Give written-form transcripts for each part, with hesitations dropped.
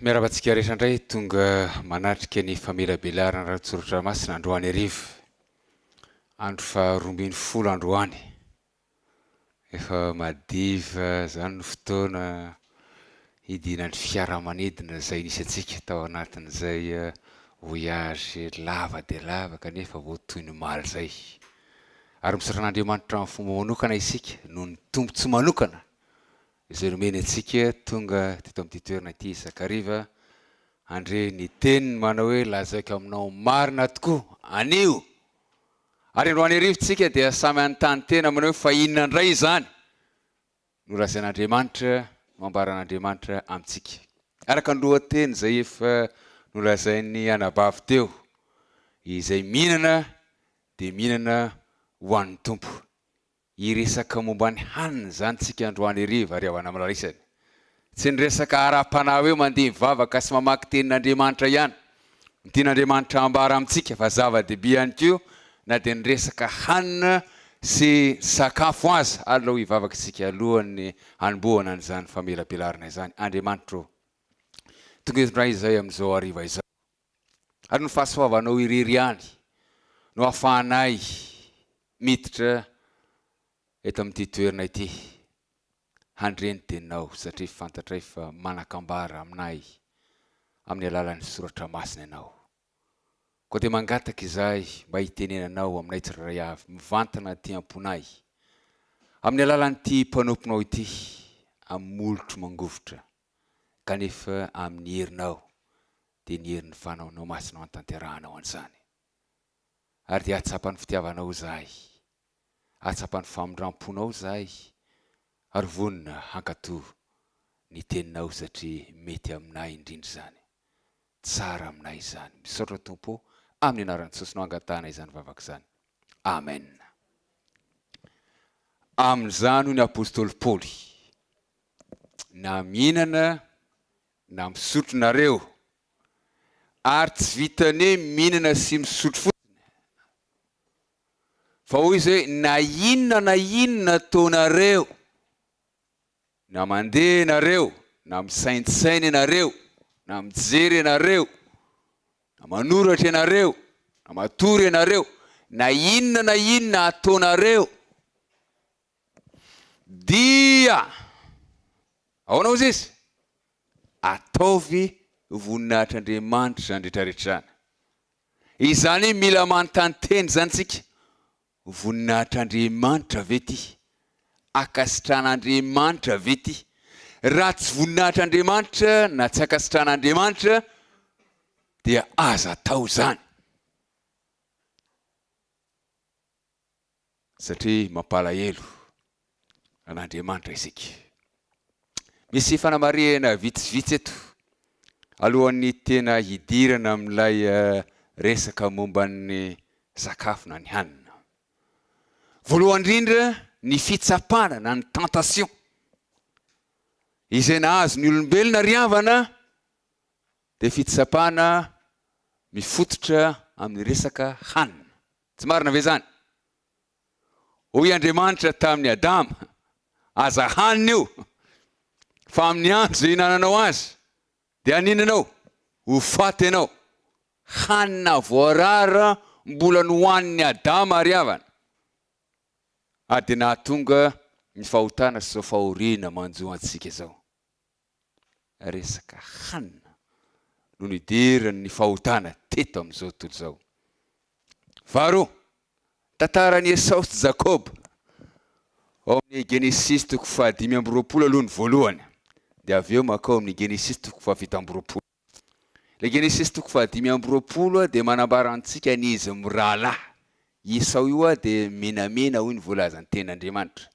Miarahaba antsika rehetra indray tonga manatrika ny famelabelarana ara-tsoratra masina androany hariva. Andro faha 12 androany. Efa madiva izany ny fotoana hidinan'ny fiaramanidina izay nisy antsika tao anatin'izay voyage lava dia lava kanefa vao toy ny omaly izay. Ary misaotra an'Andriamanitra amin'ny fomba manokana isika noho ny tombontsoa manokana izay nomeny antsika tonga teto amin'ity toerana ity isan-kariva handre ny teniny manao hoe lazaiko aminao marina tokoa anio. Ary androany hariva tsika dia samy hanontany tena manao hoe fa inona indray izany no lazain'Andriamanitra, no ambaran'Andriamanitra amintsika. Araka ny lohateny izay efa nolazain'ny anabavy teo, izay mihinana dia mihinana ho an'ny Tompo. Hiresaka momba ny hanina izany tsika androany hariva ry havana mirary isany. Tsy ny resaka ara-panahy hoe mandeha mivavaka sy mamaky tenin'Andriamanitra ihany no tian'Andriamanitra hambara amintsika fa zava-dehibe ihany koa na dia ny resaka hanina sy sakafo aza. Aleo hivavaka isika alohan'ny hanombohana an'izany famelabelarana izany. Andriamanitra ô, tonga eto indray izahay amin'izao hariva izao. Ary ny fahasoavanao irery ihany no ahafahanay miditra eto amin'ity toerana ity handre ny teninao satria fantatray fa manan-kambara aminay amin'ny alalan'ny soratra masina ianao. Koa dia mangataka izahay mba hitenenanao aminay tsirairay avy mivantana aty am-ponay amin'ny alalan'ity mpanomponao ity amin'ny molotro mangovitra kanefa amin'ny herinao dia ny herin'ny Fanaonao Masina no hanatanterahanao an'izany. Ary dia hahatsapa ny fitiavanao izahay, hahatsapa ny famindram-ponao izahay, ary vonona hankatò ny Teninao satria mety aminay indrindra izany. Tsara aminay izany. Misaotra Tompo ô, amin'ny anaran'i Jesosy no angatahana izany vavaka izany. Amen. Amin'izany hoy ny apostoly Paoly, na mihinana na misotro nareo, ary tsy vitan'ny hoe mihinana sy misotro fotsiny, fa hoy izy hoe na inona na inona ataonareo, na mandeha ianareo, na misaintsaina ianareo, na mijery ianareo, na manoratra ianareo, na matory ianareo, na inona na inona ataonareo, Dia ahoana hozy izy? Ataovy voninahitr'Andriamanitra izany rehetra rehetra izany. Izany hoe mila manontany tena izany isika, voninahitr'Andriamanitra ve ity? Ankasitrahan'Andriamanitra ve ity? Raha tsy voninahitr'Andriamanitra na tsy ankasitrahan'Andriamanitra dia aza atao izany. Satria mampalahelo an'Andriamanitra isika. Misy fanamarihana vitsivitsy eto alohan'ny tena hidirana amin'ilay resaka momba ny sakafo na ny hanina. Voalohany indrindra ny fitsapana na ny tentation izay nahazo ny olombelona ry havana dia fitsapana mifototra amin'ny resaka hanina. Tsy marina ve izany? Hoy Andriamanitra tamin'i Adama, Aza hanina io, fa amin'ny andro izay ihinananao azy, dia haninona ianao? Ho faty ianao. Hanina voarara mbola nohanin'i Adama ry havana, ary dia nahatonga ny fahotana sy izao fahoriana manjo antsika izao. resaka hanina no nidiran'ny fahotana teto amin'izao tontolo izao. Faharoa, tantaran'i Esao sy Jakoba. Ao amin'ny Genesisy toko fahadimy amby 20 aloha ny voalohany, dia avy eo mankao amin'ny Genesisy toko fahafito amby 20. Ilay Genesisy toko fahadimy amby 20 dia manambara antsika ny izy mirahalahy. I Esao io dia menamena hoy ny voalazan'ny tenin'Andriamanitra.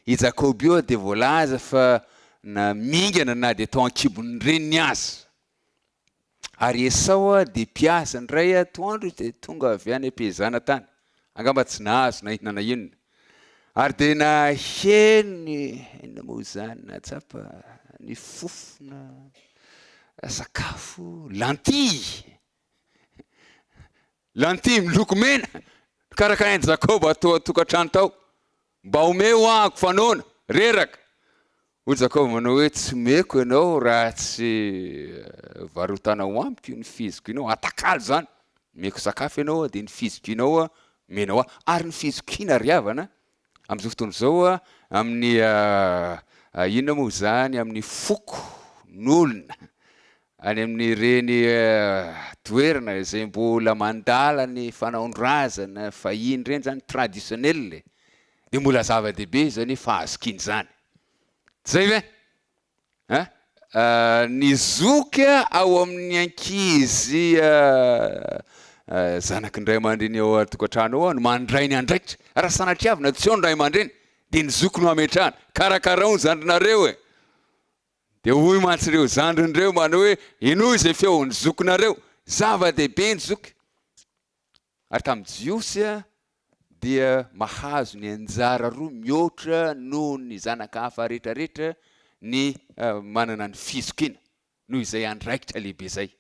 I Jakoba io dia voalaza fa namingana na dia tao an-kibon'ny reniny aza. Ary i Esao dia mpiasa indray atoandro izy dia tonga avy any am-pehezana tany. Angamba tsy nahazo na inona na inona. Ary dia naheno ny, inona moa izany, nahatsapa ny fofona sakafo lentille. Lentille miloko mena nokarakarain'i Jakoba tao an-tokantrano tao. Mba omeo ahako fa noana, reraka. Hoy Jakoba manao hoe, Tsy omeko ianao raha tsy varotanao amiko iny fizokianao, atakalo izany, omeko sakafo ianao dia ny fizokianao omenao ahy. Ary ny fizokiana ry havana, amin'izao fotoana izao, amin'ny inona moa izany, amin'ny fokonolona, any amin'ireny toerana izay mbola mandala ny fanaon-drazana fahiny ireny izany, traditionnel e, dia mbola zava-dehibe izany fahazokiana izany. Tsy izay ve? An? Ny zoky ao amin'ny ankizy zanaky ny ray aman-dreny ao an-tokantrano ao no mandray ny andraikitra. Raha sanatriavina tsy eo ny ray aman-dreny dia ny zoky no ametrahana. Karakarao ny zandrinareo e! Dia hoy mantsy ireo zandriny ireo manao hoe, Henoy izay feon'ny zokinareo. Zava-dehibe ny zoky. Ary tamin'ny Jiosy dia mahazo ny anjara roa mihoatra noho ny zanaka hafa rehetrarehetra ny manana ny fizokiana, noho izay andraikitra lehibe izay.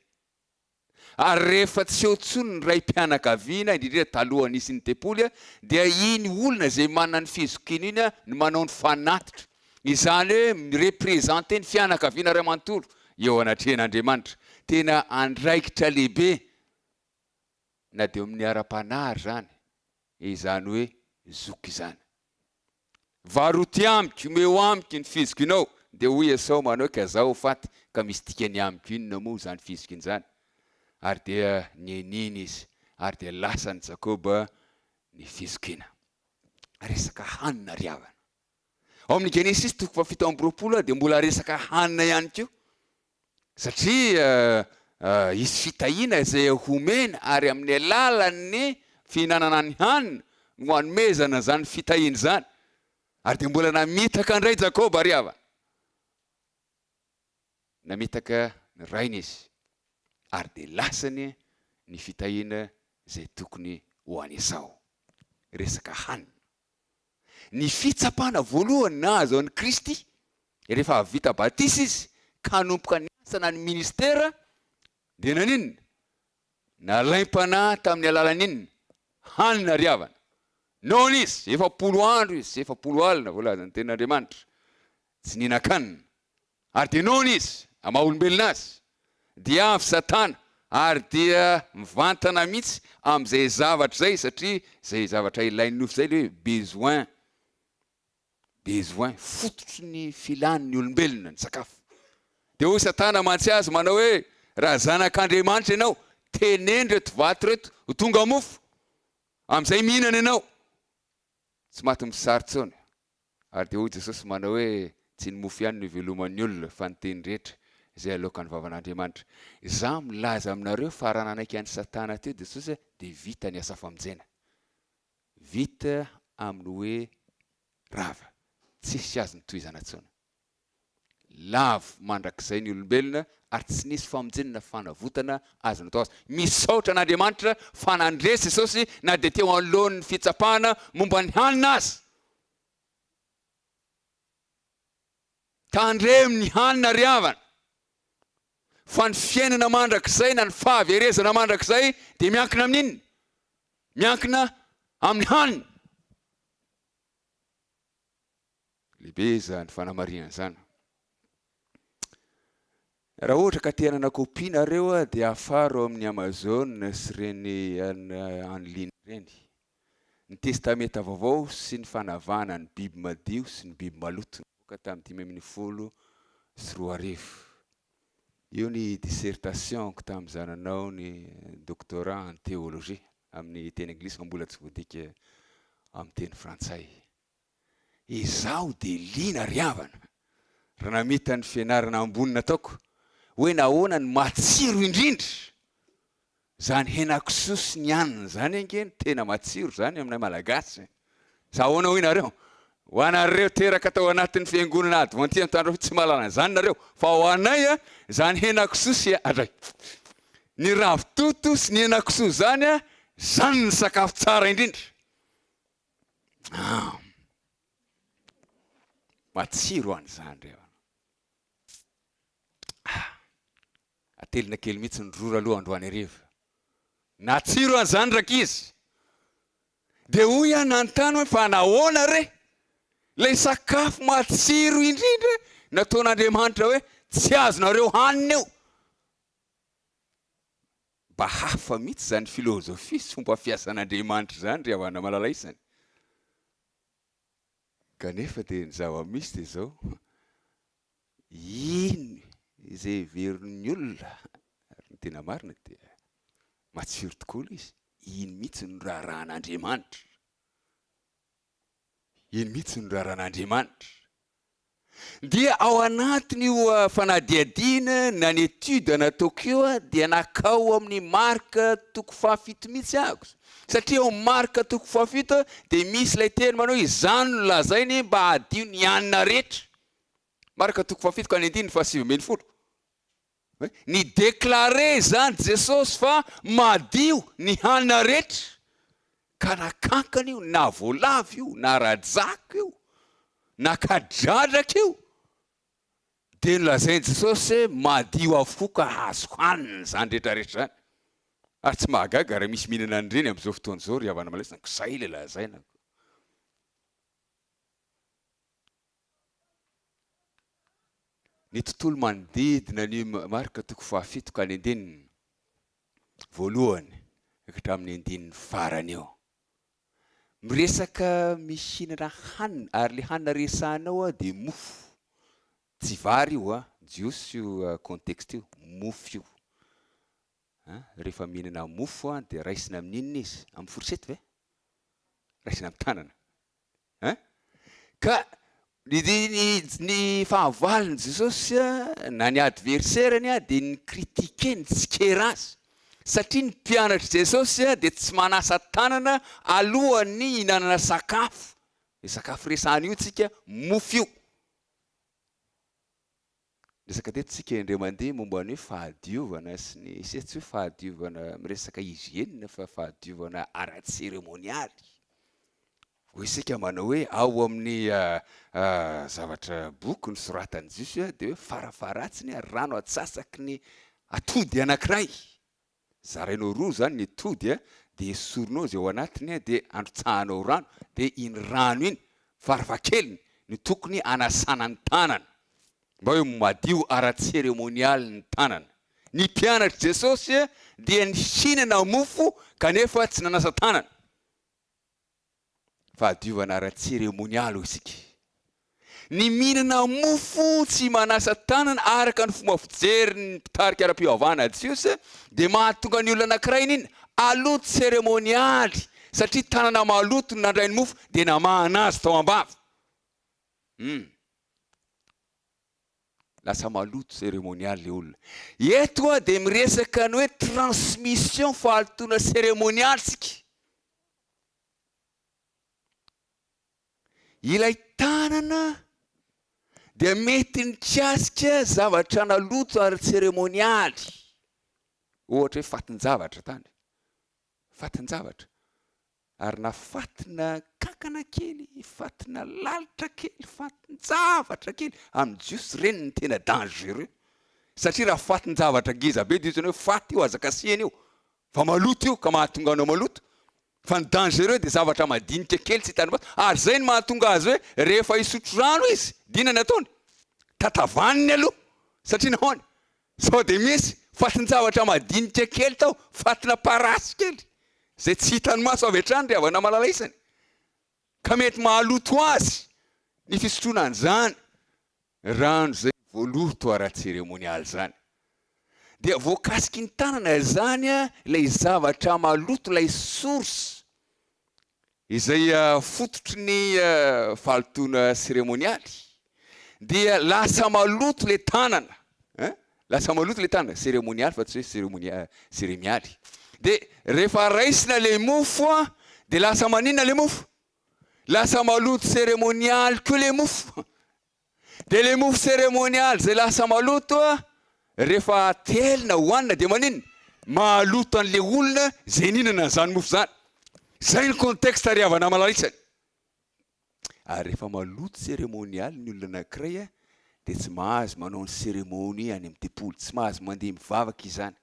Ary rehefa tsy eo intsony ny raim-pianakaviana, indrindra indrindra talohan'ny nisian'ny tempoly, dia iny olona izay manana ny fizokiana iny no manao ny fanatitra, izany hoe mi-representer ny fianakaviana iray manontolo eo anatrehan'Andriamanitra. Tena andraikitra lehibe na dia eo amin'ny ara-panahy ary izany, izany hoe zoky izany. Varoty amiko, omeo amiko ny fizokinao. Dia hoy Esao manao, ka zaho ho faty, ka misy dikany amiko inona moa izany fizokina izany? Ary dia nianiana izy, ary dia lasan'i Jakoba ny fizokina. Resaka hanina ry havana. Ao amin'ny Genesisy toko fahafito amby 20 dia mbola resaka hanina ihany koa. Satria hisy fitahiana izay homena ary amin'ny alalan'ny fihinanana ny hanina no hanomezana izany fitahiana izany. Ary dia mbola namitaka indray Jakoba ry havana. Namitaka ny rainy izy ary dia lasany ny fitahiana izay tokony ho an'i Esao. Resaka hanina. Ny fitsapana voalohany nahazo an'i Kristy rehefa avy vita batisa izy ka hanomboka ny asa na ny ministera dia naninona? Nalaim-panahy tamin'ny alalan'inona? Hanina ry havana. Noana izy, 40 andro izy sy 40 alina voalazan'ny tenin'Andriamanitra, tsy nihinan-kanina. Ary dia noana izy, amin'ny maha olombelona azy, dia avy Satana ary dia mivantana mihitsy amin'izay zavatra izay, satria izay zavatra ilain'ny nofo izay ilay hoe besoin, besoin, fototry ny filan'ny olombelona ny sakafo. Dia hoy Satana mantsy azy manao hoe, raha zanak'Andriamanitra ianao, teneno ireto vato ireto ho tonga mofo, amin'izay mihinana ianao, tsy maty mosary intsony. Ary dia hoy Jesosy manao hoe, Tsy ny mofo ihany no iveloman'ny olona, fa ny teny rehetra izay aloakan'ny vavan'Andriamanitra. Izaho milaza aminareo fa raha nanaiky an'i Satana teo Jesosy dia vita ny asa famonjena. Vita amin'ny hoe rava. Tsisy azo notohizana intsony. Lavo mandrakizay ny olombelona ary tsy nisy famonjena na fanavotana azo natao azy. Misaotra an'Andriamanitra fa nandresy Jesosy na dia teo anoloan'ny fitsapana momba ny hanina aza. Tandremo ny hanina ry havana, fa ny fiainana mandrakizay na ny fahaverezana mandrakizay dia miankina amin'inona? Miankina amin'ny hanina. Lehibe izany fanamarihana izany. Raha ohatra ka te hanana copie nareo dia afaro amin'ny Amazon sy ireny en ligne ireny. Ny Testamenta Vaovao sy ny fanavahana ny biby madio sy ny biby maloto nivoaka tamin'ny 2015. Io ny dissertation-ko tamin'izaho nanao ny doctorat en théologie amin'ny teny anglisy fa mbola tsy voadika amin'ny teny frantsay. Izaho dia liana ry havana raha namita ny fianarana ambony nataoko hoe nahoana no matsiro indrindra izany henakisoa sy ny anana izany ange no tena matsiro izany aminay Malagasy. Sa ahoana hoy nareo? Ho anareo teraka tao anatin'ny fiangonana adventiste Antandroy tsy mahalala an'izany nareo fa ho anay izany henakisoa sy adray ny ravitoto sy ny henakisoa izany izany ny sakafo tsara indrindra. Ah. Matsiro an'izany re. Ah. Atelina kely mihitsy ny rora aloha androany hariva. Natsiro an'izany rankizy. Dia hoy aho nanontany hoe fa nahoana re? Ilay sakafo matsiro indrindra. nataon'Andriamanitra hoe tsy azonareo hanina io. Mba hafa mihitsy izany filozofia sy fomba fiasan'Andriamanitra izany ry havana malala isany. Kanefa dia ny zava-misy dia izao, iny izay heverin'ny olona, ary ny tena marina dia matsiro tokoa ilay izy, iny mihitsy no raharahan'Andriamanitra. Iny mihitsy no raharahan'Andriamanitra. Dia ao anatin'io fanadihadiana na ny étude nataoko io dia nakao amin'ny Marka toko fahafito mihitsy aho, satria ao Marka toko fahafito dia misy ilay teny manao hoe izany no lazainy mba hadio ny hanina rehetra. Marka toko fahafito ka ny andininy faha-19. Ni-declarer izany Jesosy fa madio ny hanina rehetra, ka na kankana io, na voalavo io, na rajako io, na kadradraka io, dia nolazain'i Jesosy hoe madio avokoa ka azo hanina izany rehetra rehetra izany. Ary tsy mahagaga raha misy mihinana an'ireny amin'izao fotoana izao ry havana malala, izay ilay lazaina. Ny tontolo manodidina an'io Marka toko fahafito ka ny andininy voalohany ka hatramin'ny andininy farany io. Miresaka mihinana hanina ary ilay hanina resahina ao dia mofo. Tsy vary io an, jiosy io contexte io, mofo io. An, rehefa mihinana mofo dia raisina amin'inona izy? Amin'ny fourchette ve? Raisina amin'ny tanana. Hein? Ka ny ny ny fahavalon'i Jesosy na ny adversaire-ny dia ni-critiquer, nitsikera azy. Satria ny mpianatr'i Jesosy dia tsy manasa tanana alohan'ny hihinanana sakafo. Io sakafo resahana io tsika, mofo io. Resaka teto tsika indray mandeha momba ny hoe fahadiovana sy ny sy tsy hoe fahadiovana miresaka hygiène fa fahadiovana ara-tseremonialy. Hoy isika manao hoe ao amin'ny zavatra boky nosoratan'i Jiosy dia hoe farafaharatsiny rano atsasaky ny atody anankiray. Zarainao roa izany ny atody a, dia esorinao izay ao anatiny a, dia androtsahanao rano, dia iny rano iny farafahakeliny no tokony hanasana ny tanana, mba hoe madio ara-tseremonialy ny tanana. Ny mpianatr'i Jesosy dia nihinana mofo kanefa tsy nanasa tanana. Fahadiovana ara-tseremonialy hoy isika. Ny mihinana mofo tsy manasa tanana araka ny fomba fijerin'ny mpitarika ara-pivavahana jiosy dia mahatonga ny olona anankiray nina haloto seremonialy satria tanana maloto no nandray ny mofo dia namahana azy tao am-bava. Hum. Lasa maloto seremonialy le olona. Eto dia miresaka ny hoe transmission fahalotoana seremonialy tsika. Ilay tanana dia mety nikasika zavatra naloto ary seremonialy. Ohatra hoe fatin-javatra tany. Fatin-javatra. Ary na fatina kankana kely, fatina lalitra kely, fatin-javatra kely, amin'ny Jiosy ireny no tena dangereux. Satria raha fatin-javatra ngeza be dia ohatrany hoe faty io, aza kasihina io, fa maloto io ka mahatonga anao maloto. Fa ny dangereux dia zavatra madinika kely tsy hitan'ny maso, ary izay no mahatonga azy hoe rehefa hisotro rano izy dia inona ny ataony? Tatavaniny aloha, satria nahoana? Sao dia misy fatin-javatra madinika kely tao, fatina parasy kely, izay tsy hitan'ny maso avy hatrany ry havana malala isany, ka mety mahaloto azy ny fisotroana an'izany rano izay voaloto ara-tseremonialy izany. Dia voakasiky ny tanana izany ilay zavatra maloto, ilay source izay fototry ny fahalotoana seremonialy, dia lasa maloto ilay tanana, hein, lasa maloto ilay tanana, seremonialy fa tsy hoe seremonia, seremialy, dia rehefa raisina ilay mofo an, dia lasa maninona ilay mofo? Lasa maloto seremonialy koa ilay mofo. Dia ilay mofo seremonialy izay lasa maloto rehefa atelina hohanina dia maninona? Mahaloto an'ilay olona izay nihinana an'izany mofo izany. Izay ny contexte ry havana malala-isany. Ary rehefa maloto seremonialy ny olona anankiray dia tsy mahazo manao ny cérémonie any amin'ny tempoly, tsy mahazo mandeha mivavaka izany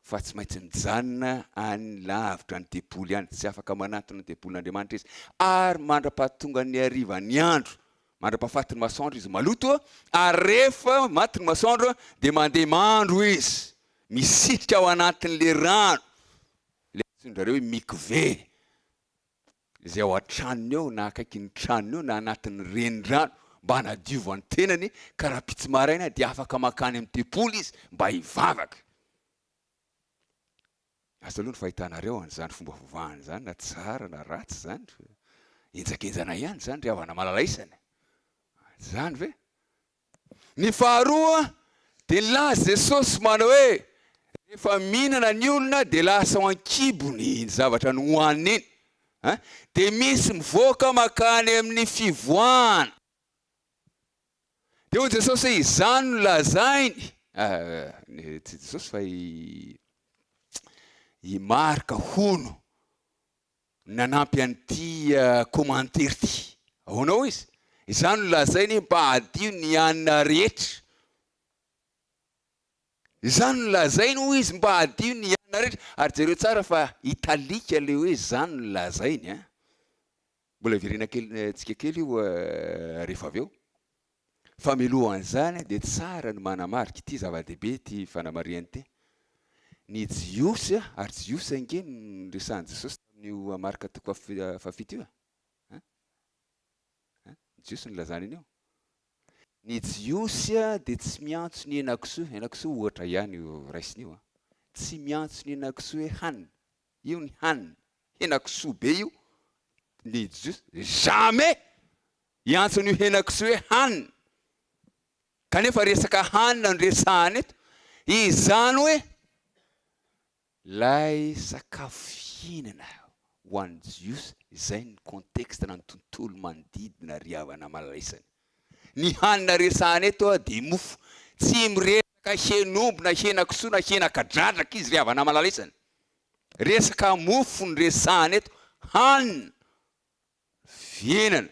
fa tsy maintsy mijanona any lavitra ny tempoly any, tsy afaka manantona ny tempolin'Andriamanitra izy ary mandra-pahatongan'ny harivan'ny andro. Mandra-pahafaty ny masoandro izy maloto, ary rehefa maty ny masoandro dia mandeha mandro izy, misitrika ao anatin'ilay rano, ilay antsoin-dRareo hoe mikve, izay ao an-tranony ao na akaikin'ny tranony ao na anatin'ny renirano mba hanadiovany tenany, ka rahampitso maraina dia afaka mankany amin'ny tempoly izy mba hivavaka. Asa aloha ny fahitanareo an'izany fomba fivavahana izany na tsara na ratsy izany fa henjakenjana ihany izany ry havana malala isany. Tsy izany ve? Ny faharoa dia nilaza Jesosy manao hoe rehefa mihinana ny olona dia lasa ao an-kibony iny zavatra nohaniny iny. An? Dia misy mivoaka mankany amin'ny fivoahana. Dia hoy Jesosy hoe, Izany no lazainy, tsy Jesosy fa i, i Marka hono nanampy an'ity commentaire ity. Ahoana hoy izy? Izany no lazainy mba hadio ny hanina rehetra. Izany no lazainy hoy izy mba hadio ny hanina rehetra. Ary jereo tsara fa italique ilay hoe izany no lazainy an. Mbola hiverena kely tsika kely io rehefa avy eo. Fa milohan'izany dia tsara ny manamarika ity zava-dehibe ity fanamarihana ity. Ny Jiosy, ary Jiosy ange no niresahan'i Jesosy tamin'io Marka toko fahafito io e. An? An? Ny Jiosy no nilazany an'io. Ny Jiosy dia tsy miantso ny henakisoa, henakisoa ohatra ihany io raisina io an. Tsy miantso ny henakisoa hoe hanina. Io ny hanina. Henakisoa be io, ny Jiosy jamais hiantso an'io henakisoa hoe hanina, kanefa resaka hanina no resahana eto, izany hoe ilay sakafo fihinana ho an'ny Jiosy, izay ny contexte na ny tontolo manodidina ry havana malaisany. Ny hanina resahana eto dia mofo, tsy miresaka hen'omby na henakisoa na hena kadradraka izy ry havana malalaisany. Resaka mofo no resahana eto, hanina, fihinana.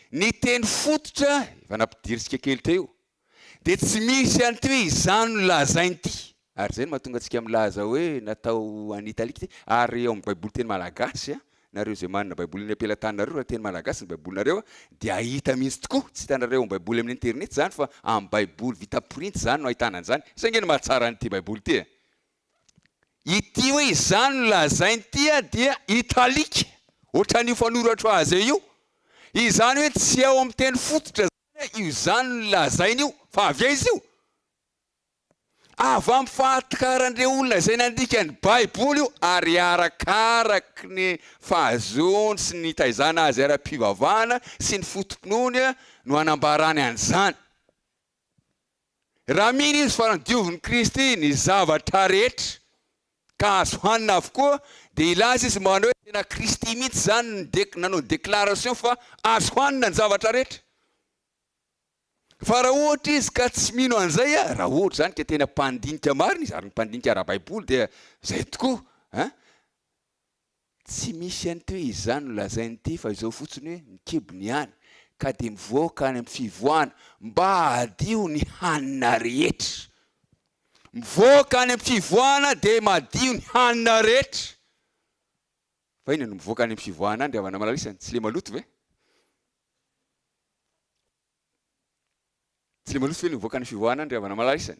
Ny teny fototra, efa nampidirintsika kely teo io, dia tsy misy an'ity hoe izany no lazainy ity. Ary izay no mahatonga antsika milaza hoe natao any Italie ity. Ary ao amin'ny Baiboly teny malagasy, nareo izay manana Baiboly eny am-pelatananareo, raha teny malagasy ny Baibolinareo, dia hahita mihitsy tokoa. Tsy hitanareo ao amin'ny Baiboly amin'ny internet izany fa amin'ny Baiboly vita printy izany no ahitana an'izany. Izay ange no mahatsara an'ity Baiboly ity e. Ity hoe izany no lazainy ity dia italique, ohatran'io fanoratro azy eo io. Izany hoe tsy ao amin'ny teny fototra izany io izany no lazainy io, fa avy aiza io? Avy amin'ny fahatakaran'ireo olona izay nandika ny Baiboly io ary arakaraky ny fahazoany sy ny nitaizana azy ara-pivavahana sy ny foto-pinoany no anambarany an'izany. Raha mino izy fa nodiovin'i Kristy ny zavatra rehetra ka azo hanina avokoa dia hilaza izy manao hoe tena Kristy mihitsy izany no dek nanao déclaration fa azo hanina ny zavatra rehetra. Fa raha ohatra izy ka tsy mino an'izay, raha ohatra izany ka tena mpandinika marina izy, ary ny mpandinika ara-baiboly dia izay tokoa an, Tsy misy an'ity hoe izany no lazainy ity fa izao fotsiny hoe ny kibony ihany ka dia mivoaka any amin'ny fivoahana mba hadio ny hanina rehetra. Mivoaka any amin'ny fivoahana dia madio ny hanina rehetra. Fa inona no mivoaka any amin'ny fivoahana any ry havana malalisany? Tsy le maloto ve? Tsy le maloto ve le mivoaka ny fivoahana any ry havana malala isany?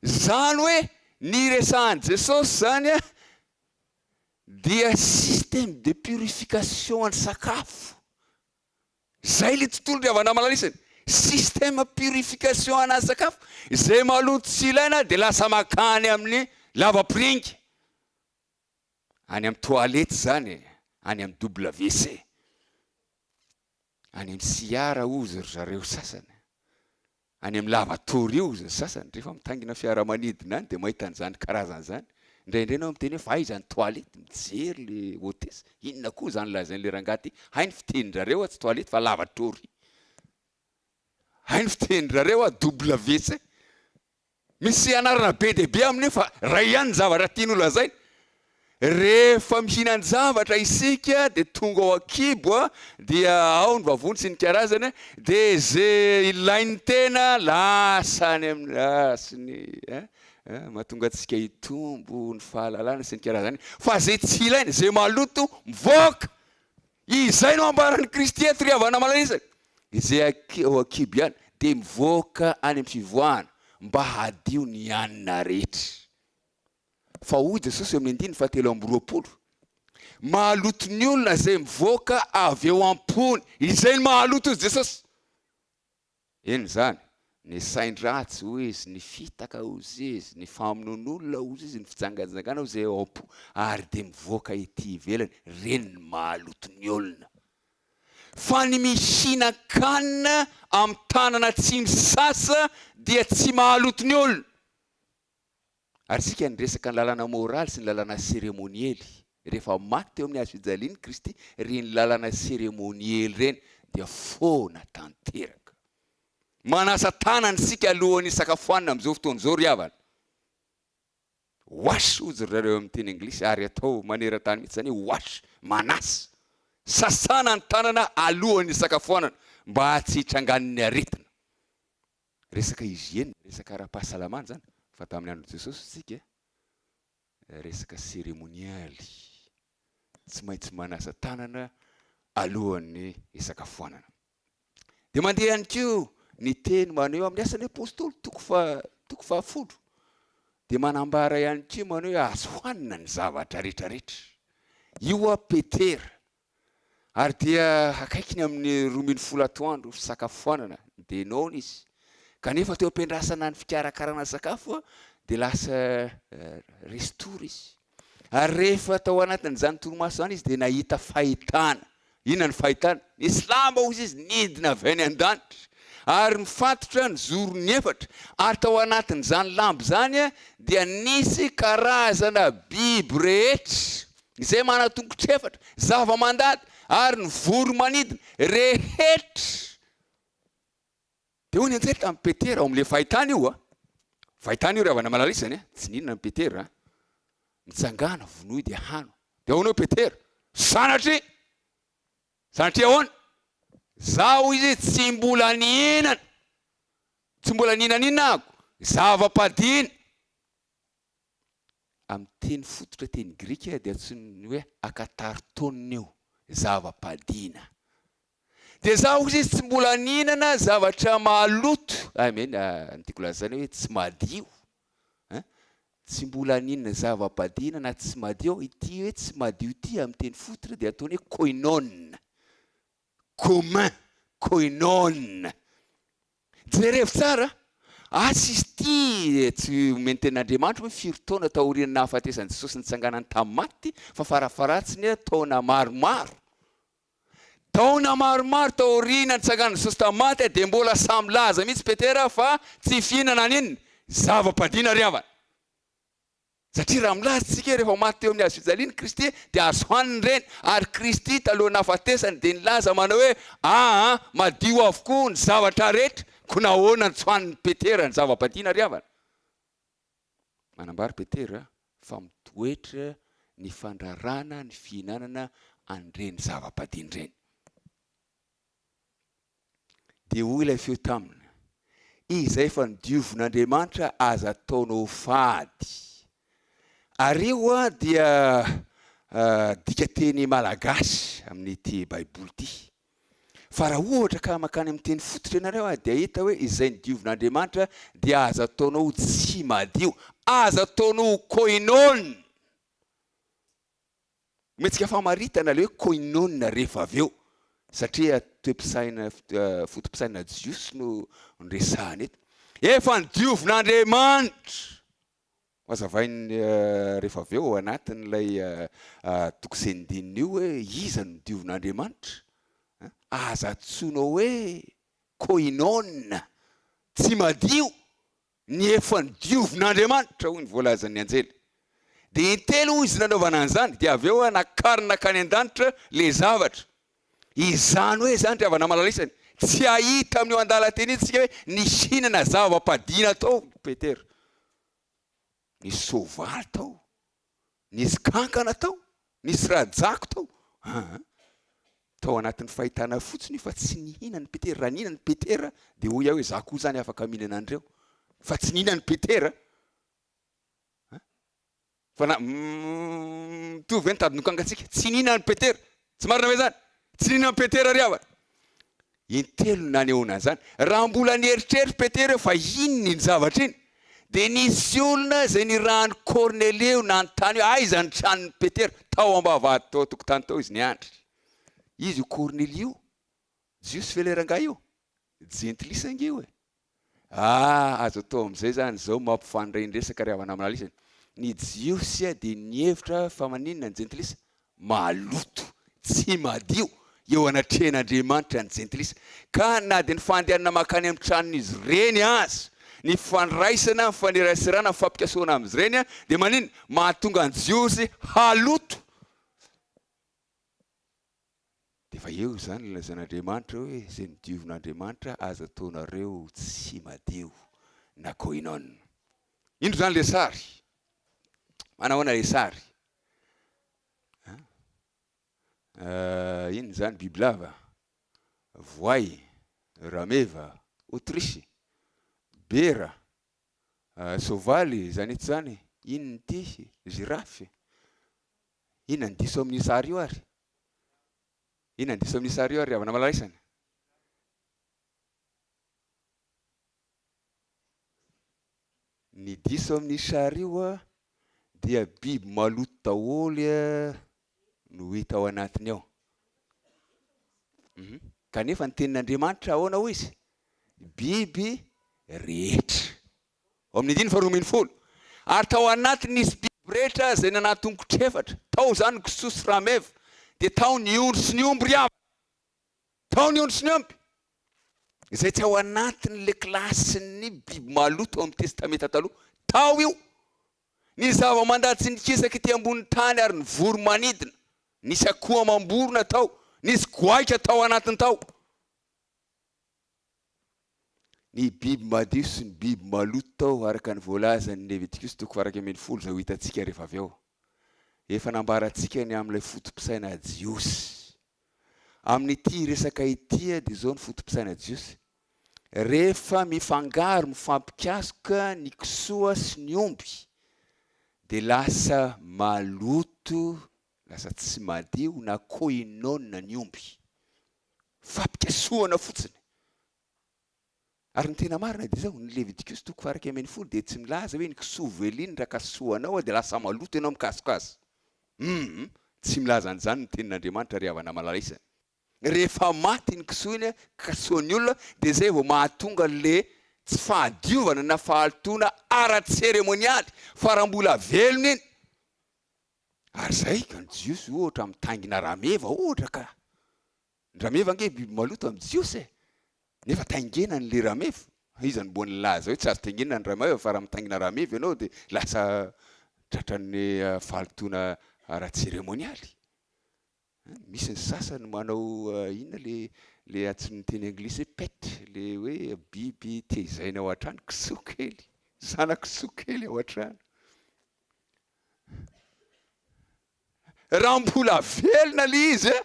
Zany hoe ny resahan'i Jesosy zany a dia système de purification an'ny sakafo. Zay le tontolo ry havana malala isany. Système purification ana sakafo. Izay maloto tsy ilaina dia lasa makany amin'ny lavapiringa. Any amin'ny toilette zany e, any amin'ny WC. Any amin'ny SIAR hozy ry zareo sasany, any amin'ny lavatory io hozy ny sasany, rehefa mitaingina fiaramanidina any dia mahita an'izany karazana izany. Indraindray ianao miteny hoe fa aiza ny toilette, mijery le hotesse, inona koa izany lazain'ilay rangahy ity, hay ny fitenin-drareo a tsy toilette fa lavatory, hay ny fitenin-drareo a WC. Misy anarana be dia be amin'io fa iray ihany ny zavatra tiany ho lazaina. Rehefa mihinan-javatra isika dia tonga ao an-kibo dia ao ny vavony sy ny karazany dia ze ilain'ny tena lasa any amin'ny sy ny mahatonga antsika hitombo ny fahalalana sy ny karazany fa ze tsy ilaina, ze maloto mivoaka. Izay no ambaran'i Kristy eto ry havana malala isany. Izay ao an-kibo ihany dia mivoaka any amin'ny fivoahana mba hadio ny hanina rehetra. Fa hoy Jesosy eo amin'ny andininy fahatelo amby 20, Mahaloto ny olona izay mivoaka avy eo am-pony. Izay no mahaloto hoy Jesosy. Inona izany? Ny sain-dratsy hoy izy, ny fitaka hoy izy, ny famonoan'olona hoy izy, ny fijangajangana hoy izay ao am-po ary dia mivoaka ety ivelany, ireny no mahaloto ny olona. Fa ny mihinan-kanina amin'ny tanana tsy misasa dia tsy mahaloto ny olona. Ary isika niresaka ny lalàna moraly sy ny lalàna seremoniely. Rehefa maty teo amin'ny hazo fijaliana i Kristy, ireny lalàna seremoniely ireny dia foana tanteraka. Manasa tanana isika alohan'ny hisakafoanina amin'izao fotoana izao ry havana. Wash hozy ry zareo amin'ny teny anglisy ary atao maneran-tany mihitsy izany hoe wash, manasa. Sasana ny tanana alohan'ny hisakafoanana mba tsy hitrangan'ny aretina. Resaka hygiène, resaka ara-pahasalamana izany, fa tamin'ny andron'i Jesosy isika resaka seremonialy, tsy maintsy manasa tanana alohan'ny hisakafoanana. Dia mandeha ihany koa ny teny maneho amin'ny asan'ny apostoly toko faha toko fahafolo dia manambara ihany koa maneho hoe azo hanina ny zavatra rehetra rehetra. Io hoa Petera Ary dia akaiky ny amin'ny 12 atoandro fisakafoanana, dia noana izy. Kanefa teo am-piandrasana ny fikarakarana sakafo dia lasa restory izy. Ary rehefa tao anatin'izany torimaso izany izy dia nahita fahitana. Inona ny fahitana? Nisy lamba hozy izy nidina avy any an-danitra ary mifatotra ny zorony efatra. Ary tao anatin'izany lamba izany dia nisy karazana biby rehetra Izay manan-tongotra efatra, zava-mandady, ary ny voro-manidina rehetra. Dia hoy ny anjely tamin'i Petera, ao amin'ilay fahitana io a, fahitana io ry havana malala isany a, tsy nihinana an'i Petera a, mitsangàna, vonoy dia hano. Dia ahoana hoy Petera? Sanatria! Sanatria ahoana? Zaho hoy izy tsy mbola nihinana, tsy mbola nihinan'inona aho, zava-padina. Amin'ny teny fototra teny grika dia antsoiny hoe akatarton io, zava-padiana. Dia za hozy izy tsy mbola nihinana zavatra maloto, I mean, ny tiako lazaina hoe tsy madio, hein, tsy mbola nihinana zava-padiana na tsy madio, ity hoe tsy madio ity amin'ny teny fototra dia ataony hoe koinon, commun, koinon. Jerevo tsara, asa izy ity tsy omen'ny tenin'Andriamanitra hoe firy taona taorian'ny nahafatesan'i Jesosy nitsanganany tamin'ny maty fa farafaharatsiny taona maromaro. Taona maromaro taoriana nitsanganan'i Jesosy tamin'ny maty dia mbola samy milaza mihitsy Petera fa tsy fihinana an'inona? Zava-padiana ry havana. Satria raha milaza isika hoe rehefa maty teo amin'ny hazo fijaliana Kristy dia azo hanina ireny, ary Kristy talohan'ny nahafatesany dia nilaza manao hoe, Aa, madio avokoa ny zavatra rehetra, koa nahoana no tsy hanin'i Petera ny zava-badiana ry havana? Manambara Petera fa mitoetra ny fandrarana ny fihinanana an'ireny zava-badiana ireny. Dia hoy ilay feo taminy, Izay efa nodiovin'Andriamanitra aza ataonao fady. Ary io dia dikateny malagasy amin'ity Baiboly ity. Fa raha ohatra ka mankany amin'ny teny fototra ianareo dia hahita hoe izay nodiovin'Andriamanitra dia aza ataonao ho tsy madio, aza ataonao ho koinon. Omentsika famaritana ilay hoe koinon rehefa avy eo, satria toe-pisaina, foto-pisainana jiosy no noresahana eto. Efa nodiovin'Andriamanitra! Hazavainy rehefa avy eo ao anatin'ilay toko sy andininy io hoe iza no nodiovin'Andriamanitra. Aza antsoina hoe koinon, tsy madio! Ny efa nodiovin'Andriamanitra, hoy ny voalazan'ny anjely. Dia intelo hoy izy nanaovana an'izany, dia avy eo nakarina nankany an-danitra ilay zavatra. Izany hoe izany ry havana malala isany, tsy hahita amin'io andalan-teny io isika hoe nihinana zava-padiana tao Petera. Nisy soavaly tao. Nisy kankana tao, nisy rajako tao. Aa! Tao anatin'ny fahitana fotsiny io fa tsy nihinana i Petera. Raha nihinana i Petera dia hoy aho hoe za koa zany afaka mihinana an'ireo. Fa tsy nihinana i Petera. A! Fa na, mitovy ve ny tadin-dokangantsika? Tsy nihinana i Petera. Tsy marina ve zany? Tsy nino an'i Petera ry havana. Intelo no nanehoana an'izany. Raha mbola nieritreritra Petera hoe fa inona iny zavatra iny, dia nisy olona izay nirahan'i Kornelio nanontany hoe aiza ny tranon'i Petera. Tao am-bavahady tao an-tokotany tao izy niandry. Iza io Kornelio io? Jiosy ve ilay rangahy io? Jentilisa ange io e! Ah, azo atao amin'izay izany izao mampifandray ny resaka ry havana amin'alisany. Ny Jiosy dia nihevitra fa maninona ny Jentilisa? Maloto, tsy madio eo anatrehan'Andriamanitra ny Jentilisa. Ka na dia ny fandehanana mankany amin'ny tranon'izy ireny aza, ny fandraisana, ny fanerasirana, ny fampikasohana amin'izy ireny dia maninona? Mahatonga ny Jiosy haloto. Dia efa eo izany ilay lazain'Andriamanitra hoe izay nodiovin'Andriamanitra aza ataonareo tsy madio na koinon. Indro izany ilay sary. Manahoana ilay sary? An? Inona izany bibilava? Voay, rameva, autruche, bera, soavaly, izany eto izany, inona ity? Girafe. Inona ny diso amin'io sary io ary? Inona ny diso amin'io sary io ary ry havana malalaisany? Ny diso amin'io sary io dia biby maloto daholo no hita ao anatiny ao. Mhm. Kanefa ny tenin'Andriamanitra ahoana hoy izy? Biby rehetra. Ao amin'ny andininy faharoa 12. Ary tao anatiny nisy biby rehetra izay nanan-tongotr'efatra, tao izany ny kisoa sy rameva, dia tao ny ondry sy ny omby ry havana. Tao ny ondry sy ny omby, izay tsy ao anatin'ilay kilasin'ny biby maloto ao amin'ny Testamenta Taloha. Tao io. Ny zava-mandady sy ny kisaka ety ambonin'ny tany ary ny voro-manidina. Nisy akoho amam-borona tao, nisy goaika tao anatiny tao. Ny biby madio sy ny biby maloto tao, araka ny voalazan'ny Levitikosy toko faha-11 izay ho hitantsika rehefa avy eo. Efa nambarantsika ny amin'ilay foto-pisaina jiosy. Amin'ity resaka ity dia izao ny foto-pisaina jiosy, rehefa mifangaro, mifampikasoka ny kisoa sy ny omby dia lasa maloto, lasa tsy madio na koinon ny omby. Fampikasohana fotsiny. Ary ny tena marina dia izao, ny Levitikosy toko faha-11 dia tsy milaza hoe ny kisoa veliny raha kasohanao dia lasa maloto ianao mikasoka azy. Humm, tsy milaza an'izany ny tenin'Andriamanitra ry havana malala isany. Rehefa maty iny kisoa iny, kasohan'ny olona, dia izay vao mahatonga le tsy fahadiovana na fahalotoana ara-tseremonialy, fa raha mbola velona iny, ary izay ka ny Jiosy ohatra mitaingina rameva ohatra ka. Ny rameva ange biby maloto amin'ny Jiosy e! Nefa taingenany le rameva. Iza no mboa nilaza hoe tsy azo taingenina ny rameva fa raha mitaingina rameva ianao dia lasa tratran'ny fahalotoana ara-tseremonialy. Misy ny sasany manao inona le le antsoin'ny teny anglisy hoe pet, le hoe biby tezaina ao an-trano, kisoa kely, zana-kisoa kely ao an-trano. Raha mbola velona le izy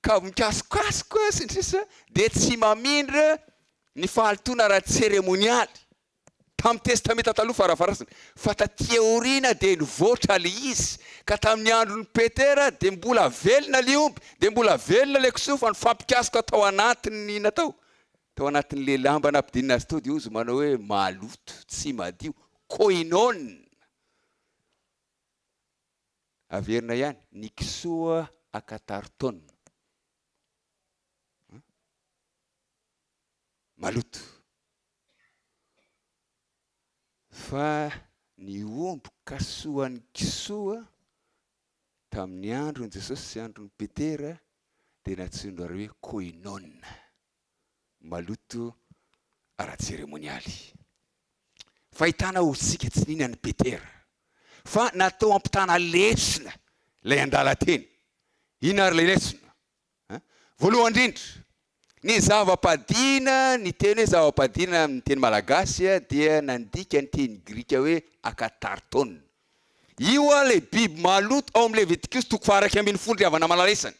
ka mikasokasoka sy ny sisa dia tsy mamindra ny fahalotoana ara-tseremonialy tamin'ny Testamenta Taloha farafaharazany fa taty aoriana dia nivoatra le izy ka tamin'ny andron'i Petera dia mbola velona le omby dia mbola velona le kisoa fa nifampikasoka tao anatin'ny inona tao? Tao anatin'le lamba nampidinina azy tao dia hozy manao hoe maloto, tsy madio, koinon. Averina ihany, ny kisoa akatarton. Maloto. Fa ny omby kasoan'ny kisoa tamin'ny andron'i Jesosy sy andron'i Petera dia nantsoin-dRareo hoe koinon. Maloto ara-tseremonialy. Fahitana ho tsika tsy nino an'i Petera, fa natao hampitana lesona ilay andalan-teny. Inona ary ilay lesona? Voalohany indrindra, ny zava-padiana, ny teny hoe zava-padiana amin'ny teny malagasy dia nandika ny teny grika hoe akatarton. Io ilay biby maloto ao amin'ny Levitikosy toko faha-11 ry havana malalaisany.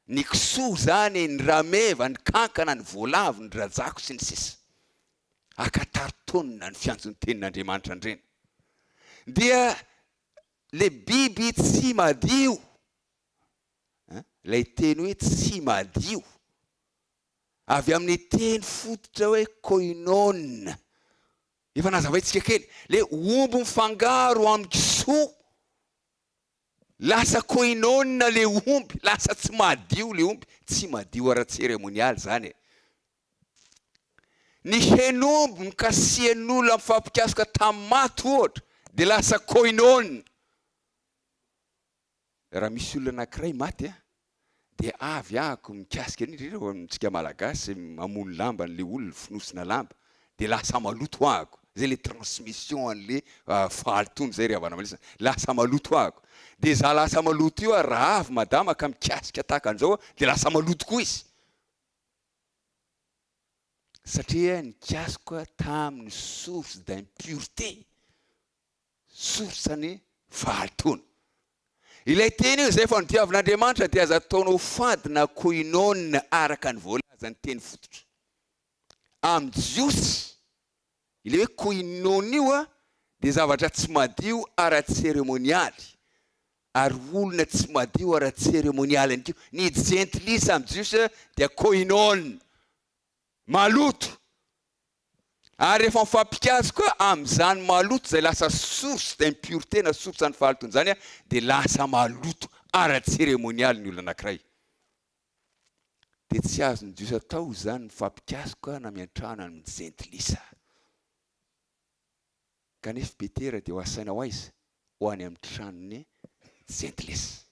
Ny kisoa izany e, ny rameva, ny kankana, ny voalavo, ny rajako sy ny sisa Akataritaonina ny fiantson'ny tenin'Andriamanitra an'ireny. Dia le biby tsy madio. Ilay teny hoe tsy madio, avy amin'ny teny fototra hoe koinon. Efa nazavaintsika kely, ilay omby mifangaro amin'ny kisoa, lasa koinon ilay omby, lasa tsy madio ilay omby, tsy madio ara-tseremonialy izany e. Ny hen'omby nokasihan'olona mifampikasoka tamin'ny maty ohatra dia lasa koinon. Raha misy olona anankiray maty an, dia avy ahako mikasika an'iny, indrindra ho antsika Malagasy mamono lamba an'le olona, fonosina lamba, dia lasa maloto ahako, zay le transmission an'le fahalotoana zay ry havana malisa, lasa maloto ahako, dia za lasa maloto io ary raha avy madama ka mikasika tahaka an'izao dia lasa maloto koa izy, satria nikasoka tamin'ny source d'impureté. Source ny fahalotoana. Ilay teny io izay efa nodiavin'Andriamanitra dia aza ataonao fady na koinon araka ny voalazan'ny teny fototra. Amin'ny Jiosy, ilay hoe koinon io dia zavatra tsy madio ara-tseremonialy, ary olona tsy madio ara-tseremonialy ihany koa. Ny jentilisa amin'ny Jiosy dia koinon, maloto. Ary rehefa mifampikasoka amin'izany maloto izay lasa source d'impureté na source an'ny fahalotoana izany dia lasa maloto ara-tseremonialy ny olona anankiray. Dia tsy azon'ny Jiosy atao izany mifampikasoka na miantrano amin'ny Jentilisa. Kanefa Petera dia ho asaina ho aiza? Ho any amin'ny tranon'ny Jentilisa.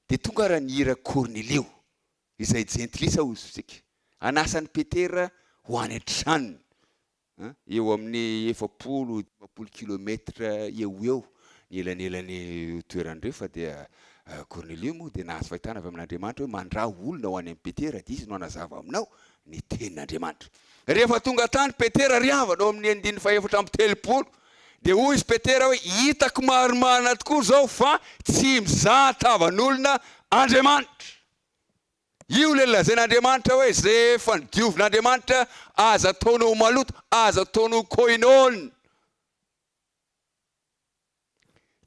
Dia tonga ara ny irak'i Kornelio, izay jentilisa hozy isika, hanasa an'i Petera ho any an-tranony, eo amin'ny 40, 50 kilomètre eo ho eo ny elanelan'io toerana ireo, fa dia Kornelio moa dia nahazo fahitana avy amin'Andriamanitra hoe mandraha olona ho any amin'i Petera, dia izy no hanazava aminao ny tenin'Andriamanitra. Rehefa tonga tany Petera ry havana, ao amin'ny andininy faha-34, dia hoy izy Petera hoe, Hitako marimarina tokoa izao fa tsy mizaha tavan'olona Andriamanitra. Io ilay lazain'Andriamanitra hoe, izay efa nodiovin'Andriamanitra, aza ataonao maloto, aza ataonao koinona.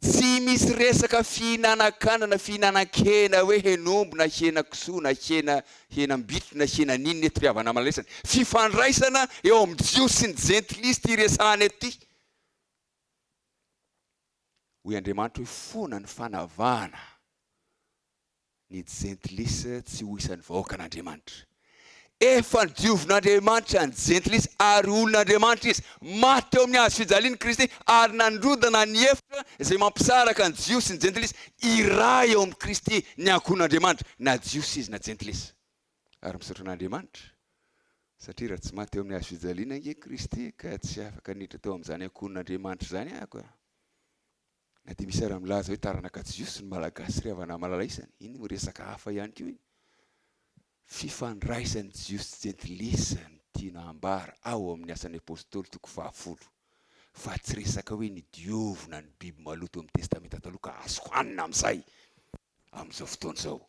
Tsy misy resaka fihinanan-kanina na fihinanan-kena hoe hen'omby na henan-kisoa na hena henam-bitro na henan'inona eto ry havana aman'alesany. Fifandraisana eo amin'ny Jiosy sy ny Jentilisa ity resahana eto ity. Hoy Andriamanitra hoe foana ny fanavahana. ny jentilisa tsy ho isan'ny vahoakan'Andriamanitra. Efa nodiovin'Andriamanitra ny jentilisa ary olon'Andriamanitra izy. Maty teo amin'ny hazo fijaliana Kristy ary nandrodana ny efitra izay mampisaraka ny Jiosy sy ny jentilisa. Iray ao amin'i Kristy ny ankohon'Andriamanitra, na Jiosy izy na jentilisa. Ary misaotra an'Andriamanitra satria raha tsy maty teo amin'ny hazo fijaliana ange Kristy ka tsy afaka niditra tao amin'izany ankohon'Andriamanitra izany aho ka. Na dia misy ara milaza hoe taranaka Jiosy ny Malagasy ry havana malala isany, iny moa resaka hafa ihany koa iny. Fifandraisan'ny Jiosy sy Jentilisa no tiana hambara ao amin'ny Asan'ny Apostoly toko fahafolo, fa tsy resaka hoe nidiovina ny biby maloto amin'ny Testamenta Taloha ka azo hanina amin'izay amin'izao fotoana izao.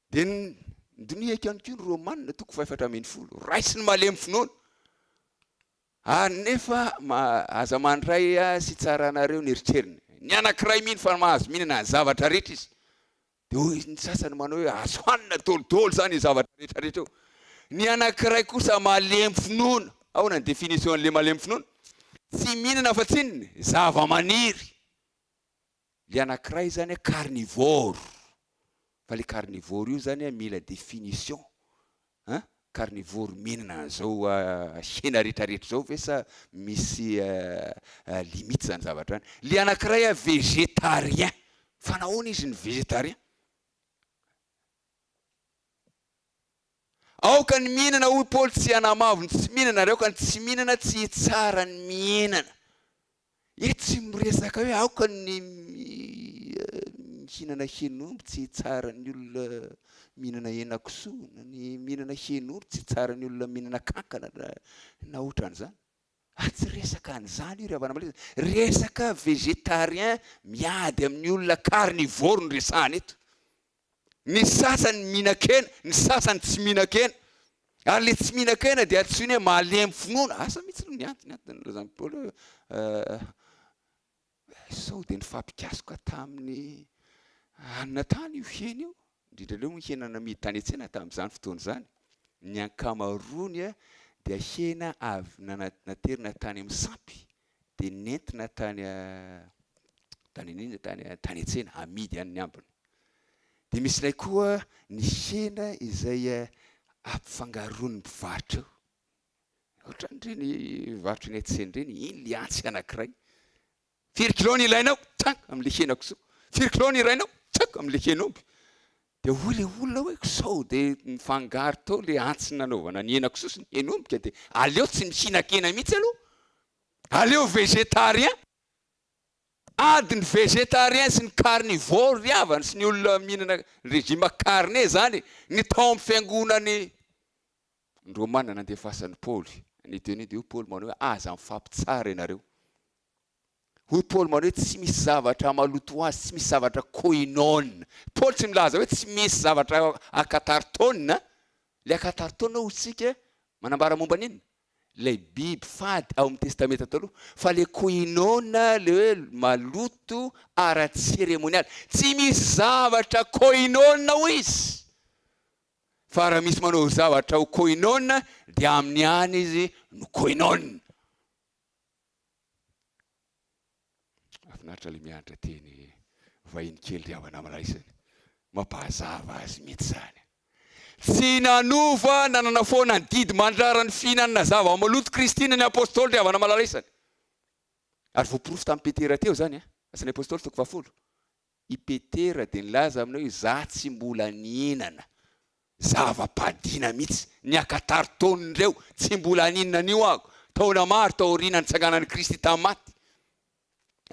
Dia nodinihiko ihany koa ny Romana toko fahefatra 14, raiso ny malemy finoana. Ary nefa aza mandray sy tsaranareo ny eritreriny. Ny anankiray mino fa mahazo mihinana ny zavatra rehetra izy. Dia hoy ny sasany manao hoe azo hanina dolidoly izany io zavatra rehetra rehetra io. Ny anankiray kosa malemy finoana. Ahoana ny définition an'ilay malemy finoana? Tsy mihinana afa-tsy inona? Zava-maniry. Le anakiray zany carnivore, fa le carnivore io zany mila définition an, carnivore mihinana an'izao hena retraretra zao ve sa misy limite zany zavatra zany, le anakiray végétarien, fa nahoana izy no végétarien? Aoka ny mihinana hoy Paoly tsy hanamavo ny tsy mihinana ary aoka ny tsy mihinana tsy hitsara ny mihinana. Eto tsy miresaka hoe aoka ny mihinana hen'omby tsy hitsara ny olona mihinana henakisoa na ny mihinana hen'ory tsy hitsara ny olona mihinana kankana na ohatran'izany. Ah tsy resaka an'izany io ry havana malala, resaka végétarien miady amin'ny olona carnivore no resahana eto. Ny sasany mihinan-kena, ny sasany tsy mihinan-kena. Ary ilay tsy mihinan-kena dia antsoiny hoe malemy finoana. Asa mihitsy aloha ny antony, antony nilazan'i Paoly hoe sao dia nifampikasoka tamin'ny Hanina tany io hena io, indrindra indrindra moa ny hena namidy tany an-tsena tamin'izany fotoana izany. Ny ankamaroany dia hena avy naterina tany amin'ny sampy dia nentina tany tany inona tany tany an-tsena amidy any ny ambiny. Dia misy indray koa ny hena izay ampifangaroan'ny mpivarotra eo. Ohatran'ireny varotra eny an-tsena ireny, iny le antsy anankiray. Firy kilao ny ilainao? Tsak! Amin'ilay henakisoa. Firy kilao ny irainao? Tsak! Amin'ilay hen'omby. Dia hoy ilay olona hoe sao dia nifangaro tao ilay antsy nanaovana ny henakisoa sy ny hen'omby ka dia aleo tsy mihinan-kena mihitsy aloha. Aleo végétarien. Ady ny végétarien sy ny carnivore ry havana sy ny olona mihinana régime carné izany ny tao amin'ny fiangonan'ny Romana nandefasan'i Paoly ny teny io dia hoy Paoly manao hoe aza mifampitsara ianareo. Hoy Paoly manao hoe tsy misy zavatra maloto azy, tsy misy zavatra koinon. Paoly tsy milaza hoe tsy misy zavatra akatartona. Ilay akatartona hoy isika manambara momba ny inona? Ilay biby fady ao amin'ny Testamenta Taloha. Fa ilay koinon ilay hoe maloto ara-tseremonialy. Tsy misy zavatra koinon hoy izy. Fa raha misy manao zavatra ho koinon dia aminy ihany izy no koinon. Mahafinaritra ilay mianatra teny vahiny kely ry havana namana isany. Mampahazava azy mihitsy izany. Tsy nanova na nanafoana ny didy mandrara ny fihinanana zava-maloto Kristy na ny Apostoly ry havana malala isany. Ary voaporofo tamin'i Petera teo izany, Asan'ny Apostoly toko fahafolo. I Petera dia nilaza aminy hoe, Izaho tsy mbola nihinana zava-padiana mihitsy, ny akataritaon'ireo, tsy mbola nihinana an'io aho, taona maro taoriana nitsanganan'i Kristy tamin'ny maty.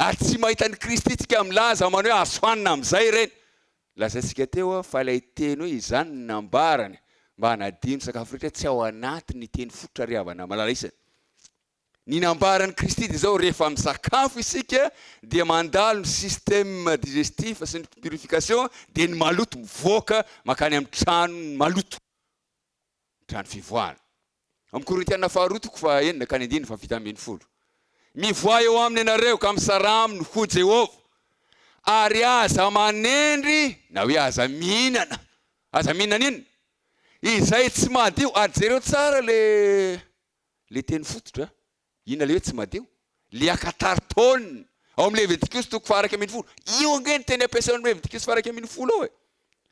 Ary tsy mahita an'i Kristy tsika milaza manao hoe azo hanina amin'izay ireny. Lazaintsika teo fa ilay teny hoe izany no nambarany mba hanadio ny sakafo rehetra tsy ao anatin'ny teny fototra ry havana malala isany. Ny nambaran'i Kristy dia izao, rehefa misakafo isika dia mandalo ny système digestif sy ny purification dia ny maloto mivoaka mankany amin'ny trano maloto, ny trano fivoahana. Amin'ny Korintiana faharoa toko fahaenina ka ny andininy faha-17. Mivoaha eo aminy ianareo ka misaraha aminy hoy Jehovah, ary aza manendry na hoe aza mihinana, aza mihinana inona? Izay tsy madio, ary jereo tsara le Le teny fototra, inona le hoe tsy madio? Le akatartaon ao amin'ny Levitikosy toko faha-11. Io ange ny teny ampiasaina amin'ny Levitikosy faha-11 ao e.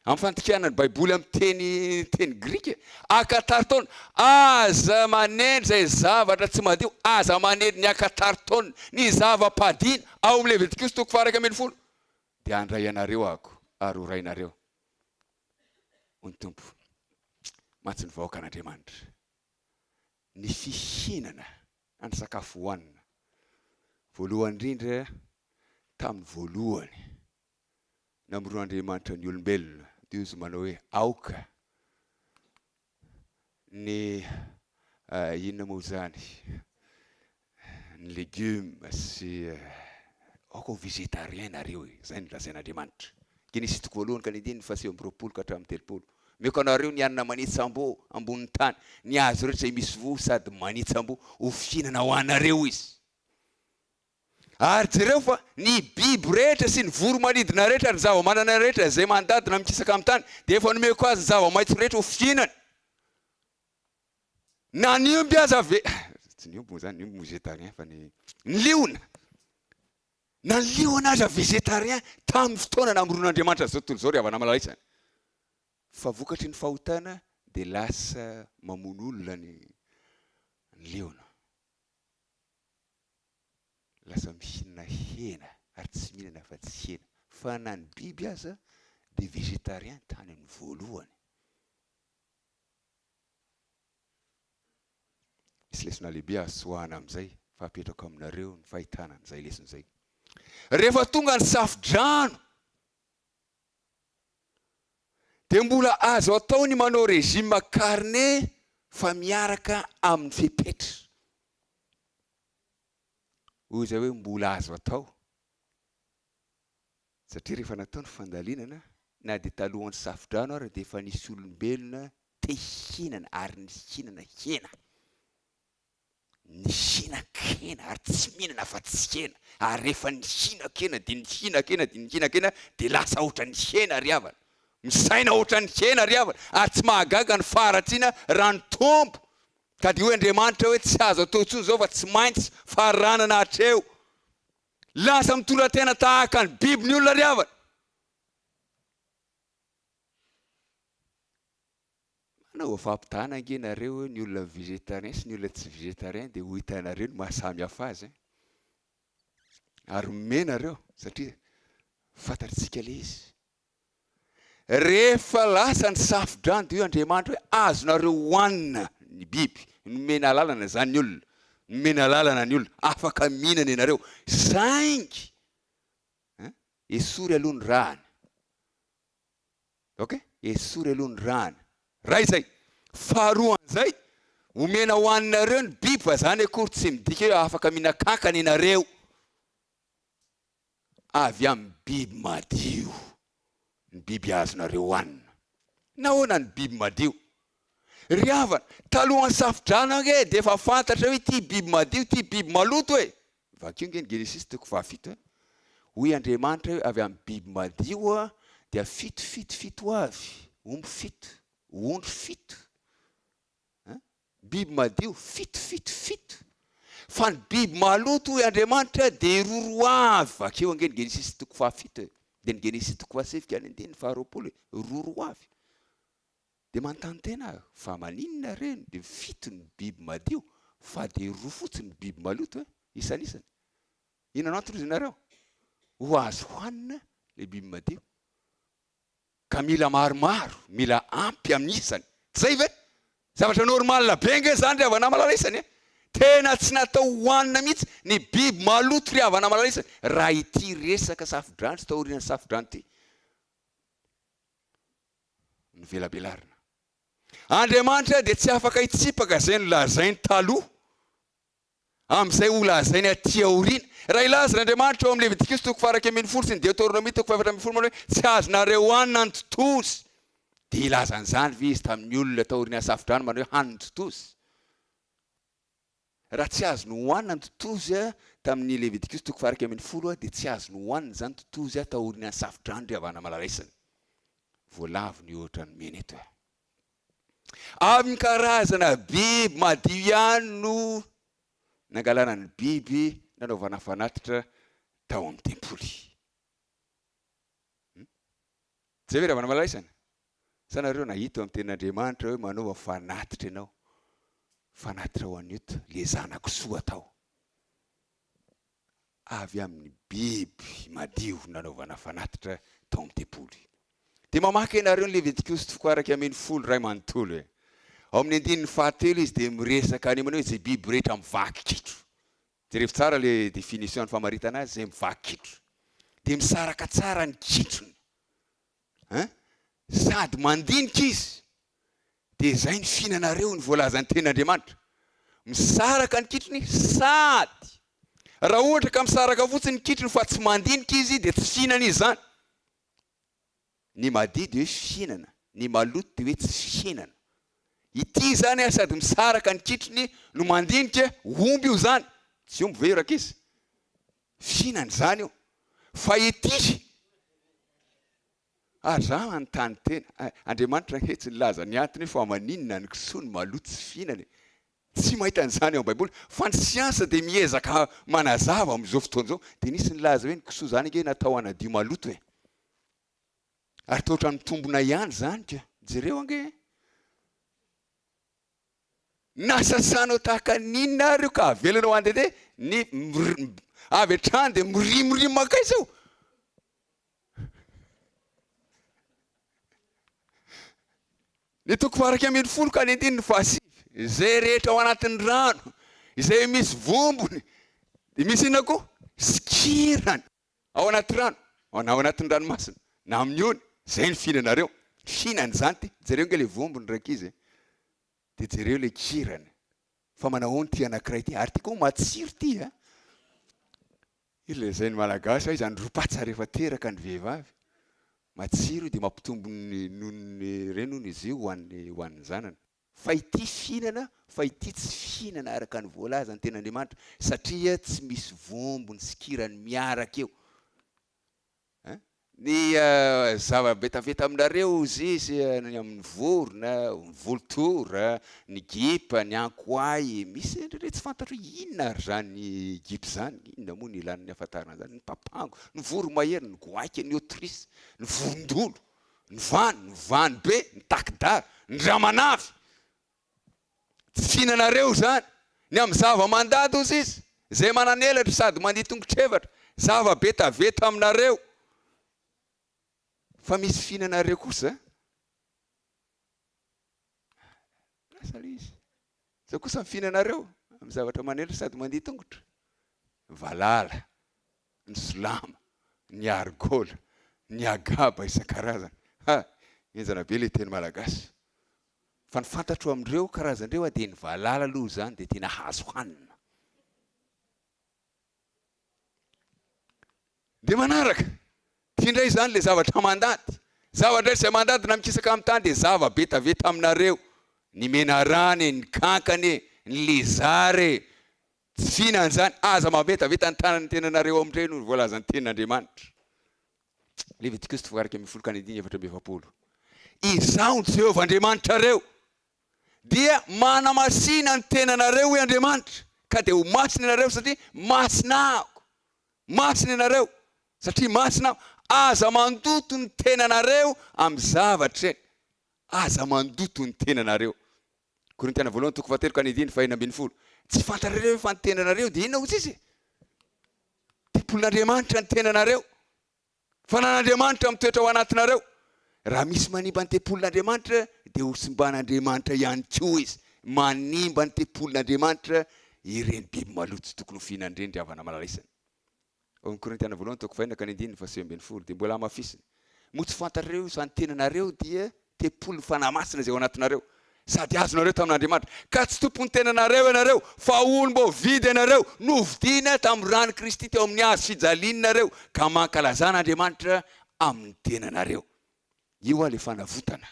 Amin'ny fandikana ny Baiboly amin'ny teny teny grika. Akatartaon, aza manendry izay zavatra tsy madio, aza manendry ny akatartaon, ny zava-padiana ao amin'ny Levitikosy toko faha-11. Dia handray anareo aho ary ho rainareo, hoy ny Tompo. Mantsy ny vahoakan'Andriamanitra. ny fihinana na ny sakafo hohanina. Voalohany indrindra, tamin'ny voalohany namoron'Andriamanitra ny olombelona dia izy manao hoe aoka ny inona moa izany, ny legioma sy aoka ho végétarien nareo e, izay no lazain'Andriamanitra. Genesisy toko voalohany ka ny andininy faha-29 ka hatramin'ny 30. Omeko anareo ny hanina manitsam-boa ambonin'ny tany, ny hazo rehetra izay misy voa sady manitsam-boa ho fihinana ho anareo izy. Ary jereo fa ny biby rehetra sy ny voro-manidina rehetra ary ny zava-manana rehetra izay mandadina mikisaka amin'ny tany dia efa nomeko azy ny zava-maitso rehetra ho fihinany. Na ny omby aza ve, tsy ny omby moa izany, ny omby moa végétarien fa ny ny liona, na ny liona aza végétarien tamin'ny fotoana namoron'Andriamanitra an'izao tontolo izao ry havana malala isany. Fa vokatry ny fahotana dia lasa mamono olona ny ny liona. Lasa mihinana hena ary tsy mihinana afa-tsy hena. Fa na ny biby aza dia végétarien tany amin'ny voalohany. Misy lesona lehibe azo tsoahana amin'izay fa apetrako aminareo ny fahitana an'izay lesona izay. Rehefa tonga ny safo-drano dia mbola azo atao ny manao régime carné fa miaraka amin'ny fepetra. Hoy izay hoe mbola azo atao Satria rehefa natao ny fandalinana, na dia talohan'ny safodrano ara dia efa nisy olombelona te hihinana ary nihinana hena. Nihinan-kena ary tsy mihinana afa-tsy hena. Ary rehefa nihinan-kena dia nihinan-kena dia nihinan-kena dia lasa ohatran'ny hena ry havana. Misaina ohatran'ny hena ry havana. Ary tsy mahagaga ny faharatsiana raha nitombo. Ka dia hoy Andriamanitra hoe tsy azo atao intsony izao fa tsy maintsy faranana hatreo. Lasa mitondra tena tahaka ny biby ny olona ry havana. Manaova fampitahana ange nareo hoe ny olona végétarien sy ny olona tsy végétarien dia ho hitanareo ny maha samy hafa azy an! Ary mimehy nareo satria fantatritsika le izy. Rehefa lasa ny safo-drano dia hoy Andriamanitra hoe azonareo hohanina ny biby, nomena alalana izany ny olona, nomena alalana ny olona, afaka mihinana ianareo, saingy an, esory aloha ny rany. Ok, esory aloha ny rany. Ray izay. Faharoa an'izay, omena hohaninareo ny biby fa zany akory tsy midika hoe afaka mihinan-kankana ianareo. Avy amin'ny biby madio ny biby azonareo hohanina. Nahoana ny biby madio? Ry havana, talohan'ny safodrano ange dia efa fantatra hoe ity biby madio, ity biby maloto e! Vakio ange ny Genesisy toko fahafito e! Hoy Andriamanitra hoe avy amin'ny biby madio dia fito, fito, fito avy, omby fito, ondry fito, Hein? Biby madio, fito, fito, fito. Fa ny biby maloto hoy Andriamanitra dia roroa avy. Vakio ange ny Genesisy toko fahafito e! Dia ny Genesisy toko fahasivy ka ny andininy faharoapolo e! Roroa avy. Dia manontany tena aho, fa maninona re no dia fito ny biby madio fa dia roa fotsiny ny biby maloto e? Isanisany. Inona no antony hozy nareo? Ho azo hohanina ilay biby madio. Ka mila maromaro, mila ampy amin'ny isany. Tsy zay ve? Zavatra normal be ange zany ry havana malala isany e! Tena tsy natao hohanina mihitsy ny biby maloto ry havana malala isany, raha ity resaka safodrano sy taorian'ny safodrano ity. Novelabelarina. Andriamanitra dia tsy afaka hitsipaka izay nolazainy taloha amin'izay holazainy aty aoriana. Raha hilaza Andriamanitra ao amin'ny Levitikosy toko faha-11 sy ny Deoteronomia toko faha-14 manao hoe tsy azonareo hanina ny totozy, dia hilaza an'izany ve izy tamin'ny olona taorian'ny safodrano manao hoe hano ny totozy? Raha tsy azony hohanina ny totozy tamin'ny Levitikosy toko faha-11 dia tsy azony hohanina izany totozy taorian'ny safodrano ry havana malalaisany. Voalavo ny ohatra nomena eto e. Amin'ny karazana biby madio ihany no nangalana ny biby nanaovana fanatitra tao amin'ny tempoly. Zay ve ravana malaisana? Sa nareo nahita ao amin'ny tenin'Andriamanitra hoe manaova fanatitra ianao, fanatitra ho an'ny ota, le zanak'kisoa atao. Avy amin'ny biby madio nanaovana fanatitra tao amin'ny tempoly. Dia mamaky ianareo ny Levitikosy toko 11 iray manontolo e. Ao amin'ny andininy fahatelo izy dia miresaka any manao hoe izay biby rehetra mivaky kitro. Jerevo tsara le définition ny famaritana azy, izay mivaky kitro. Dia misaraka tsara ny kitrony. Hein? Sady mandinika izy. Dia izay ny fihinanareo ny voalazan'ny tenin'Andriamanitra. Misaraka ny kitrony sady. Raha ohatra ka misaraka fotsiny ny kitrony fa tsy mandinika izy dia tsy fihinana izy izany. Ny madio dia hoe fihinana, ny maloto dia hoe tsy fihinana. Ity izany a sady misaraka ny kitrony no mandinika, omby io izany, tsy omby ve io rankizy? Fihinana izany io. Fa ity, ary za manontany tena, Andriamanitra ange tsy nilaza ny antony hoe fa maninona ny kisoa no maloto tsy fihinana e? Tsy mahita an'izany ao amin'ny Baiboly, fa ny siansa dia miezaka manazava amin'izao fotoana izao. Dia nisy nilaza hoe ny kisoa izany ange natao hanadio maloto e! Ary toa ohatran'ny mitombina ihany izany ka! Jereo ange e! Na sasanao tahaka ny inona ary io ka avelanao handehandeha, ny avy hatrany dia mirimorimo mankaiza io? Ny toko faha-11 ka ny andininy fahasivy, Izay rehetra ao anatin'ny rano, izay misy vombony, dia misy inona koa? Sikirany ao anaty rano, na ao anatin'ny ranomasina, na amin'ny ony, izay no fihinanareo. Fihinana izany ity. Jereo ange ilay vombony rankizy e. Dia jereo ilay kirany. Fa manahoana ity anankiray ity? Ary ity koa matsiro ity a! Io lazain'ny Malagasy hoe izany ropatsa rehefa teraka ny vehivavy. Matsiro dia mampitombo ny nonon'ny reny hono izy io ho an'ny ho an'ny zanany. Fa ity fihinana fa ity tsy fihinana araka ny voalazan'ny tenin'Andriamanitra satria tsy misy vombony sy kirany miaraka eo. Hein? Ny zava-betaveta aminareo hozy izy ny amin'ny vorona, ny volotora, ny gipa, ny ankoay, misy indraindray tsy fantatro hoe inona ary izany gipa izany, inona moa no ilana ny ahafantarana an'izany, ny papango, ny voromahery, ny goaika, ny autruche, ny vorondolo. Ny vany, ny vany be, ny takidara, ny ramanavy. Tsy fihinanareo izany. Ny amin'ny zava-mandady hozy izy, izay manan'elatra sady mandia tongotr'efatra, zava-betaveta aminareo. Fa misy fihinanareo kosa. Lasa ilay izy. Izao kosa ny fihinanareo amin'ny zavatra manelatra sady mandia tongotra. Valala, ny solama, ny argola, ny agaba isan-karazany. Ha! Henjana be ilay teny malagasy. Fa ny fantatro amin'ireo karazana ireo dia ny valala aloha izany dia tena azo hanina. Dia manaraka, ity indray izany ilay zavatra mandady. Zavatra izay mandady na mikisaka amin'ny tany dia zava-betaveta aminareo. Ny menarana e, ny kankana e, ny lezara e, Tsy fihinana izany, aza mametaveta ny tanan'ny tenanareo amin'ireny hoy ny voalazan'ny tenin'Andriamanitra. Levitikosy toko 11 ka ny andininy 44. Izaho Jehovah Andriamanitrareo, dia manamasina ny tenanareo hoy Andriamanitra, ka dia ho masina ianareo satria masina aho. Masina ianareo satria masina aho. Aza mandoto ny tenanareo amin'ny zavatra ireny. Aza mandoto ny tenanareo. Korintiana voalohany toko fahatelo ka ny andininy fahenina ambinifolo. Tsy fantatrareo ve fa ny tenanareo dia inona hozy izy? Tempolin'Andriamanitra ny tenanareo. Fanan'Andriamanitra mitoetra ao anatinareo. Raha misy manimba ny tempolin'Andriamanitra dia ho simban'Andriamanitra ihany koa izy. Manimba ny tempolin'Andriamanitra ireny biby maloto tsy tokony ho fihinana ireny ry havana malala isany. Ao amin'ny Korintiana voalohany toko fahenina ka ny andininy faha-19 dia mbola hamafisiny, Moa tsy fantatrareo fa ny tenanareo dia tempolin'ny Fanahy Masina izay ao anatinareo, sady azonareo tamin'Andriamanitra, ka tsy tompon'ny tenanareo ianareo, fa olom-boavidy ianareo, novidiana tamin'ny ran'i Kristy teo amin'ny hazo fijaliany nareo, ka mankalazà an'Andriamanitra amin'ny tenanareo. Io hoa ilay fanavotana.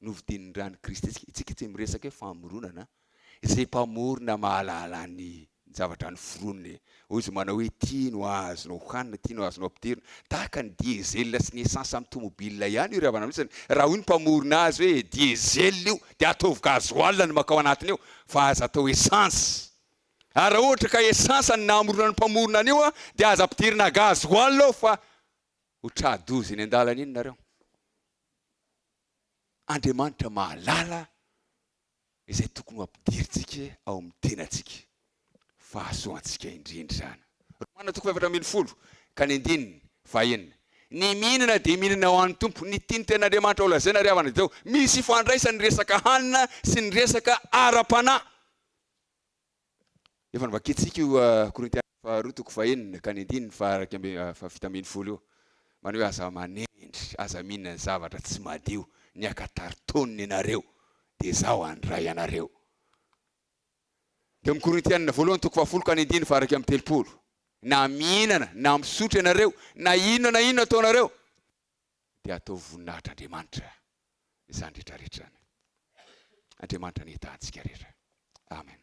Novidian'ny ran'i Kristy antsika. Isika tsy miresaka hoe famoronana, izay mpamorona mahalala ny zavatra noforoniny. Hoy izy manao hoe ity no azonao hohanina, ity no azonao ampidirina. Tahaka ny diesel sy ny essence amin'ny tomobile ihany io ry havana mihitsy. Raha hoy ny mpamorona azy hoe diesel io dia ataovy gasoil no makao anatiny eo fa aza atao essence. Ary raha ohatra ka essence no namoronan'ny mpamorona an'io dia aza ampidirina gasoil ao fa ho tra-doza eny an-dalana eny nareo. Andriamanitra mahalala izay tokony ho ampidirintsika ao amin'ny tenantsika. Fahasoantsika indrindra izany. Romana toko faha-14 ka ny andininy fahenina. Ny mihinana dia mihinana ho an'ny Tompo. Ny tian'ny tenin'Andriamanitra ho lazaina ry havana dia izao, misy ifandraisany ny resaka hanina sy ny resaka ara-panahy. Efa novakintsika io Korintiana faharoa toko fahenina ka ny andininy faha-iraika amby faha-17 io. Manao hoe aza manendry, aza mihinana ny zavatra tsy madio, ny akataritaonina ianareo, dia izaho handray anareo. Dia amin'ny Korintiana voalohany toko fahafolo ka ny andininy faha-31. Na mihinana na misotro ianareo, na inona na inona ataonareo, dia ataovy voninahitr'Andriamanitra izany rehetra rehetra izany. Andriamanitra anie hitaha antsika rehetra. Amen.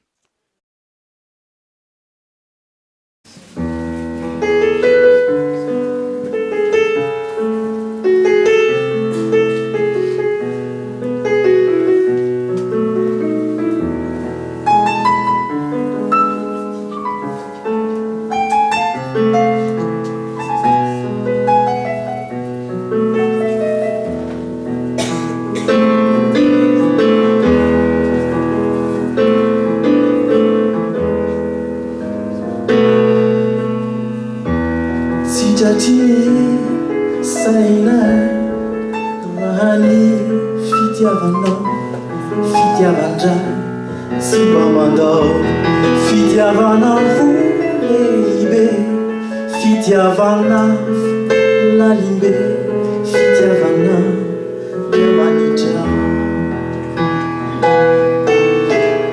Tsy tratry ny saina raha ny fitiavanao, fitiavan-dray tsy mba mandao, fitiavana fo lehibe. Fitiavana lalimbe, fitiavana Andriamanitra.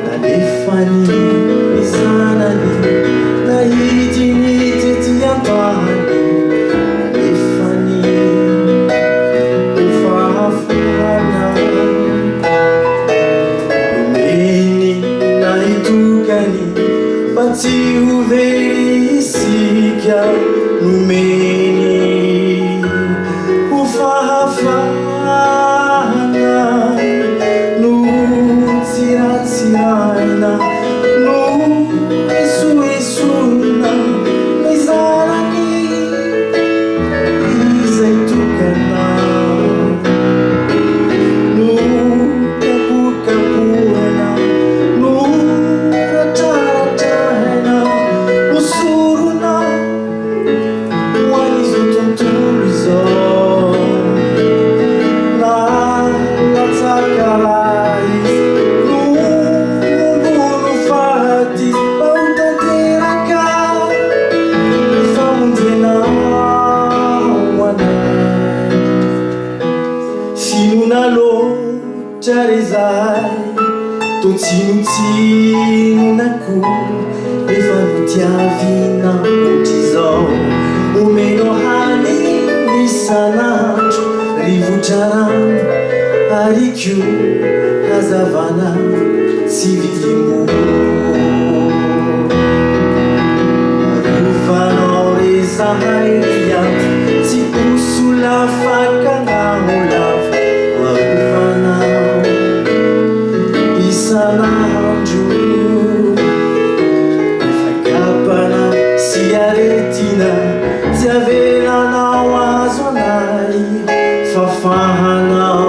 Nalefany ny zanany, nahidiny tety an-tany, nalefany ho fahafahana. Zanaka nomeny ho fahafahana Notsiratsiraina, noesoesoina ny Zanany izay tokana. Nokapokapohana, noratraratraina ho sorona ho an'izao tontolo izao. Nalatsaka ra izy, nohombono faty izy mba ho tanteraka ny famonjena ho anay. Finoana loatra re zahay Toa tsinontsinona koa Efa notiavina ohatr'izao Omenao hanina isan'andro Rivotra rano ary koa hazavana Tsy vidim-bola Arovanao re zahay ry Avo Tsy ho solafaka na ho lavo Arovanao isan'andro Efa sy aretina Tsy avelanao azo anay Fafahanao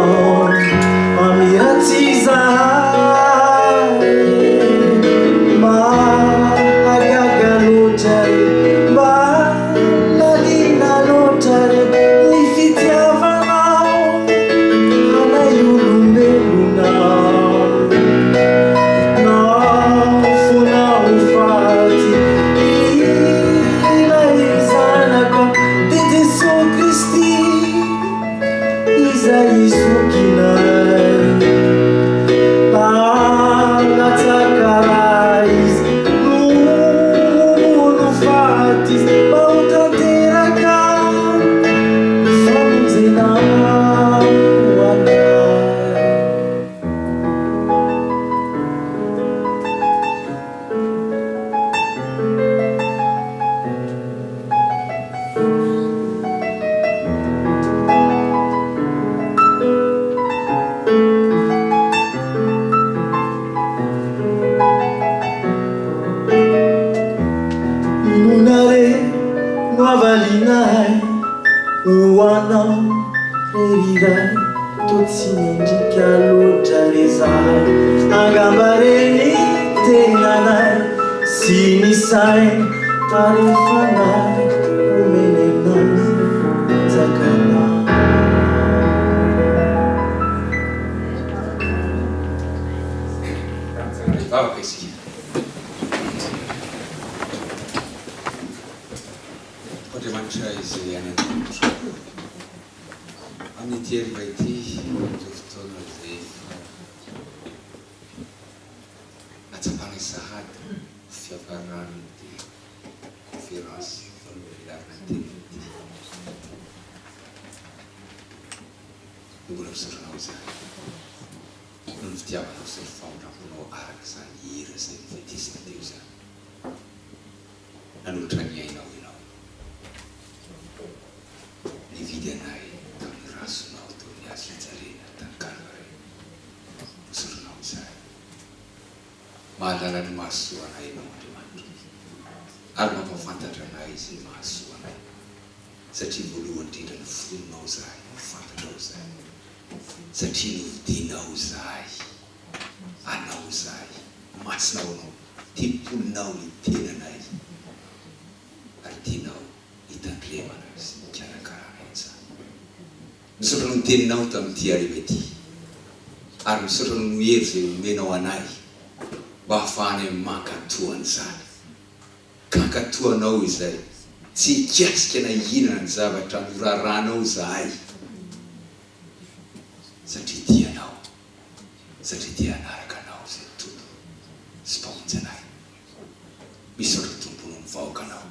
mamiratsy izahay Mahagaga loatra re Mba lalina loatra re Ny fitiavanao anay olombelona Nafoina ho faty ilay Zanaka dia Jesoa Kristy izay zokinay. Nalatsaka ra Izy noho faty Izy mba ho tanteraka ny famonjena ho anay. Inona re no havalinay ho anao re ry Ray Toa tsy mendrika loatra re zahay Angamba re ny tenanay sy ny saina ary ny fanahy Omena anao hanjakanao. Hivavaka isika. Andriamanitra izay any an-danitra, amin'ity hariva ity, amin'izao fotoana izay efa nahatsapana sahady ny fiafaran'ity conférence famelarana teny ity. Mbola misaotra anao izahay. Noho ny fitiavanao sy ny famindramponao araka izany hira izay novetesina teo izany. Nanolotra ny ainao ianao. Nividy anay tamin'ny rasonao teo amin'ny hazo fijaliana tany Kalvary. Misaotra anao izahay. Mahalala ny mahasoa anay ianao Andriamanitra. Ary mampahafantatra anay izay mahasoa anay. Satria voalohany indrindra noforoninao izahay, fantatrao izahay. Satria novidinao izahay, anao izahay, masina ho anao, tempolinao ny tenanay, ary tianao hitandremana sy hikarakarana izany. Misaotra noho ny teninao tamin'ity hariva ity, ary misaotra noho ny hery izay omenao anay mba hahafahanay mankatò an'izany. Ka hankatò anao izay tsy hikasika na hihinana ny zavatra noraranao izahay. Satria tia anao, satria te hanaraka anao izay Tompo sy Mpamonjy anay. Misaotra Tompo noho ny vahoakanao.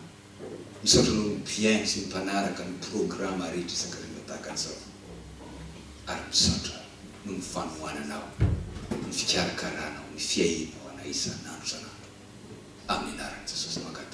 Misaotra noho ny mpihaino sy ny mpanaraka ny programa rehetra isan-kariva tahaka an'izao. Ary misaotra noho ny fanohananao, ny fikarakaranao, ny fiahianao anay isan'andro isan'andro. Amin'ny anaran'i Jesosy no angatahana.